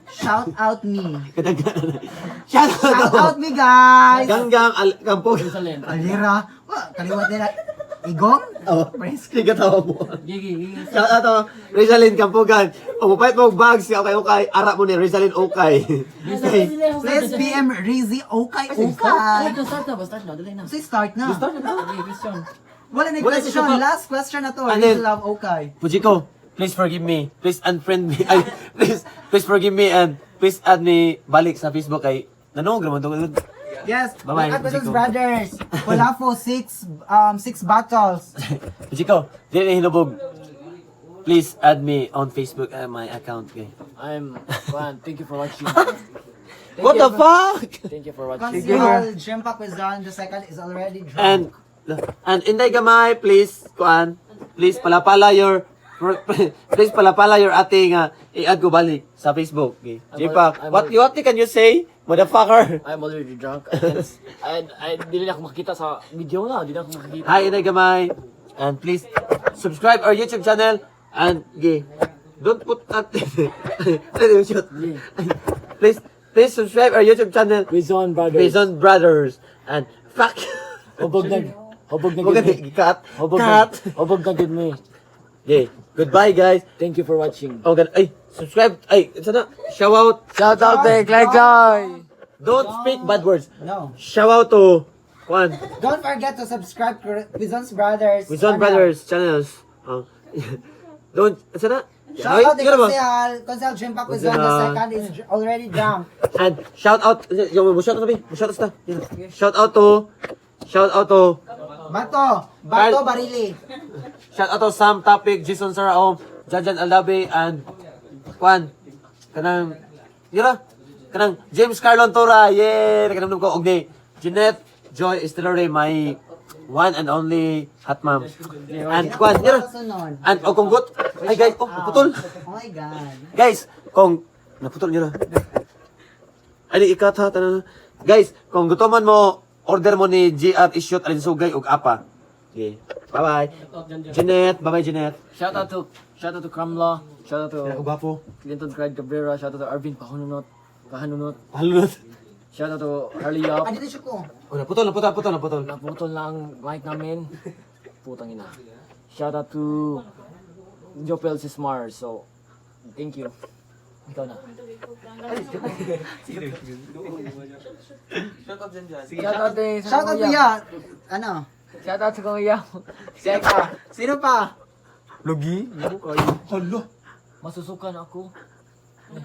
Shout out me. Kadaghanan. Shout out! Shout out me, guys. Ganggam Al Kampog. Jerusalem. Alira. Wa, kaliwat nila. Igong? Oh, sige tawa mo. Gigi, gigi. Shout out to Rizalin Kampugan. O mupait mo og bags si Okay Okay. Ara mo ni Rizalin Okay. Please PM Rizzy Okay Okay. Start na, start na, ba? Start na, dali na. So start na. Start na. Okay, question. Wala na Wala question. siya pa. Last question na to. And Rizzy then- Love Okay. Fujiko, please forgive me. Please unfriend me. Ay, please, please forgive me and please add me balik sa Facebook kay nanog raman to. Yes. Bye-bye, Look at Quezon's Fujiko. Brothers. Wala po six battles. Fujiko, dili na hinubog. Please add me on Facebook my account kay. I'm Juan. Thank you for watching. What the fuck? Thank you for watching. Conceal Jempa Quezon the second is already drunk. And Inday Gamay, please, kuan, please palapala your please palapala your ate nga i-add ko balik sa Facebook. Okay. Jpac, what can you say, motherfucker? I'm already drunk. I can't, I, dili na ako makita sa video na. Dili na ako makikita. Hi, Inday Gamay. And please subscribe our YouTube channel and okay, don't put that shoot. Please please subscribe our YouTube channel, Quezon Brothers. Quezon Brothers. And fuck. Hubog na. Hubog na Huwag gud mi. cut. Hubog na. Cut. Hubog na gud mi. Okay. Goodbye, guys. Thank you for watching. Oh, gan ay, subscribe. Ay, sana. Shout out. Shout out kay Clay Clay! Don't speak bad words. No. Shout out to Juan, Don't forget to subscribe to Quezon's Brothers. Quezon channel. Brothers channels. Oh. Don't, sana. Shout out Ay, to yun ba? Consehal. Consehal Jempa Quezon the Consehal. second is already drunk. And shout out, yung mo shout out sabi, mo shout out sa. Shout out to shout out to Bato. Bato Barili. shout out to Sam Topic, Jason Saraom, Jajan Aldabe and Juan. Kanang yara kanang James Carlon Tora. Yeah, nakanamnam ko og ni Jeanette Joy Estelore, my one and only hot mom. And Juan, yara. Sunod. And oh, kung gut. Ay guys, oh, naputol. Oh my God. Guys, kung naputol niyo na. Ay, di ikat ha, tanan. Guys, kung gutoman mo, order mo ni GR Ishoot Alinsugay ug Apa. Okay. Bye-bye. Jeanette, bye-bye Jeanette. Shout out to Kramla. Shout out to Gwapo. Clinton Craig Cabrera. Shout out to Arvin Pahununot. Pahanunot. Halunot. Shout out to Harley Yap. Ah, dito siya ko. Oh, naputol, naputol, naputol, naputol. Naputol na ang mic namin. Putang ina. Shout out to Jopel Sismar. So, thank you. Ikaw na. Shout out din sa Shout out kuya. kuya. Ano? Shout out sa kuya. Sino pa? Sino pa? Lugi? Hala. Masusukan ako. Eh,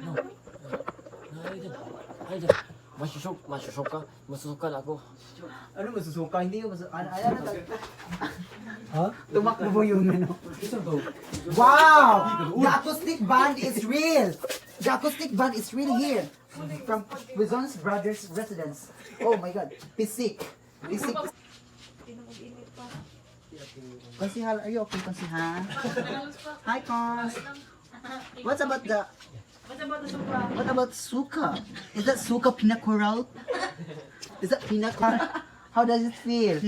no. Ay, dyan. Ay, dyan. Masusuk, masusuk ka. Masusukan ako. Ano masusuka? Hindi yung masusuka. Ano, ano, ano? Ha? Tumakbo mo yung ano. Wow! The acoustic band is real! The acoustic band is real here. From Quezon's Brothers Residence. Oh my God. Pisik. Pisik. Konsihal, are you okay, Konsihal? Hi, Cons. What about the supra? What about suka? Is that suka pinakural? Is that pinakural? How does it feel?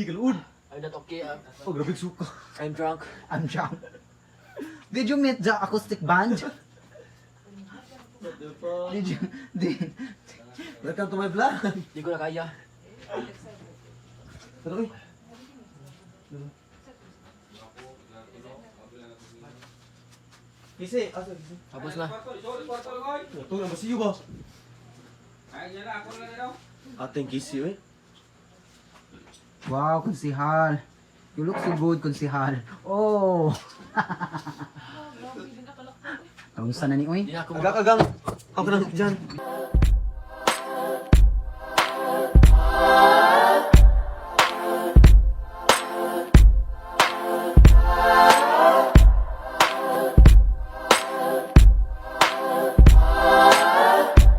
I'm not okay. Oh, grabe suka. I'm drunk. I'm drunk. Did you meet the acoustic band? Did you did Welcome to my vlog. Hindi ko na kaya. Pero, uy. Kisi, asa kisi? Tapos na. Ito na ba siyo ba? Ating kisi, eh. Wow, konsihal. You look so good, konsihal. Oh. Kaunsa na ni oy? Hindi na ako Agang, agang. Ako na dyan.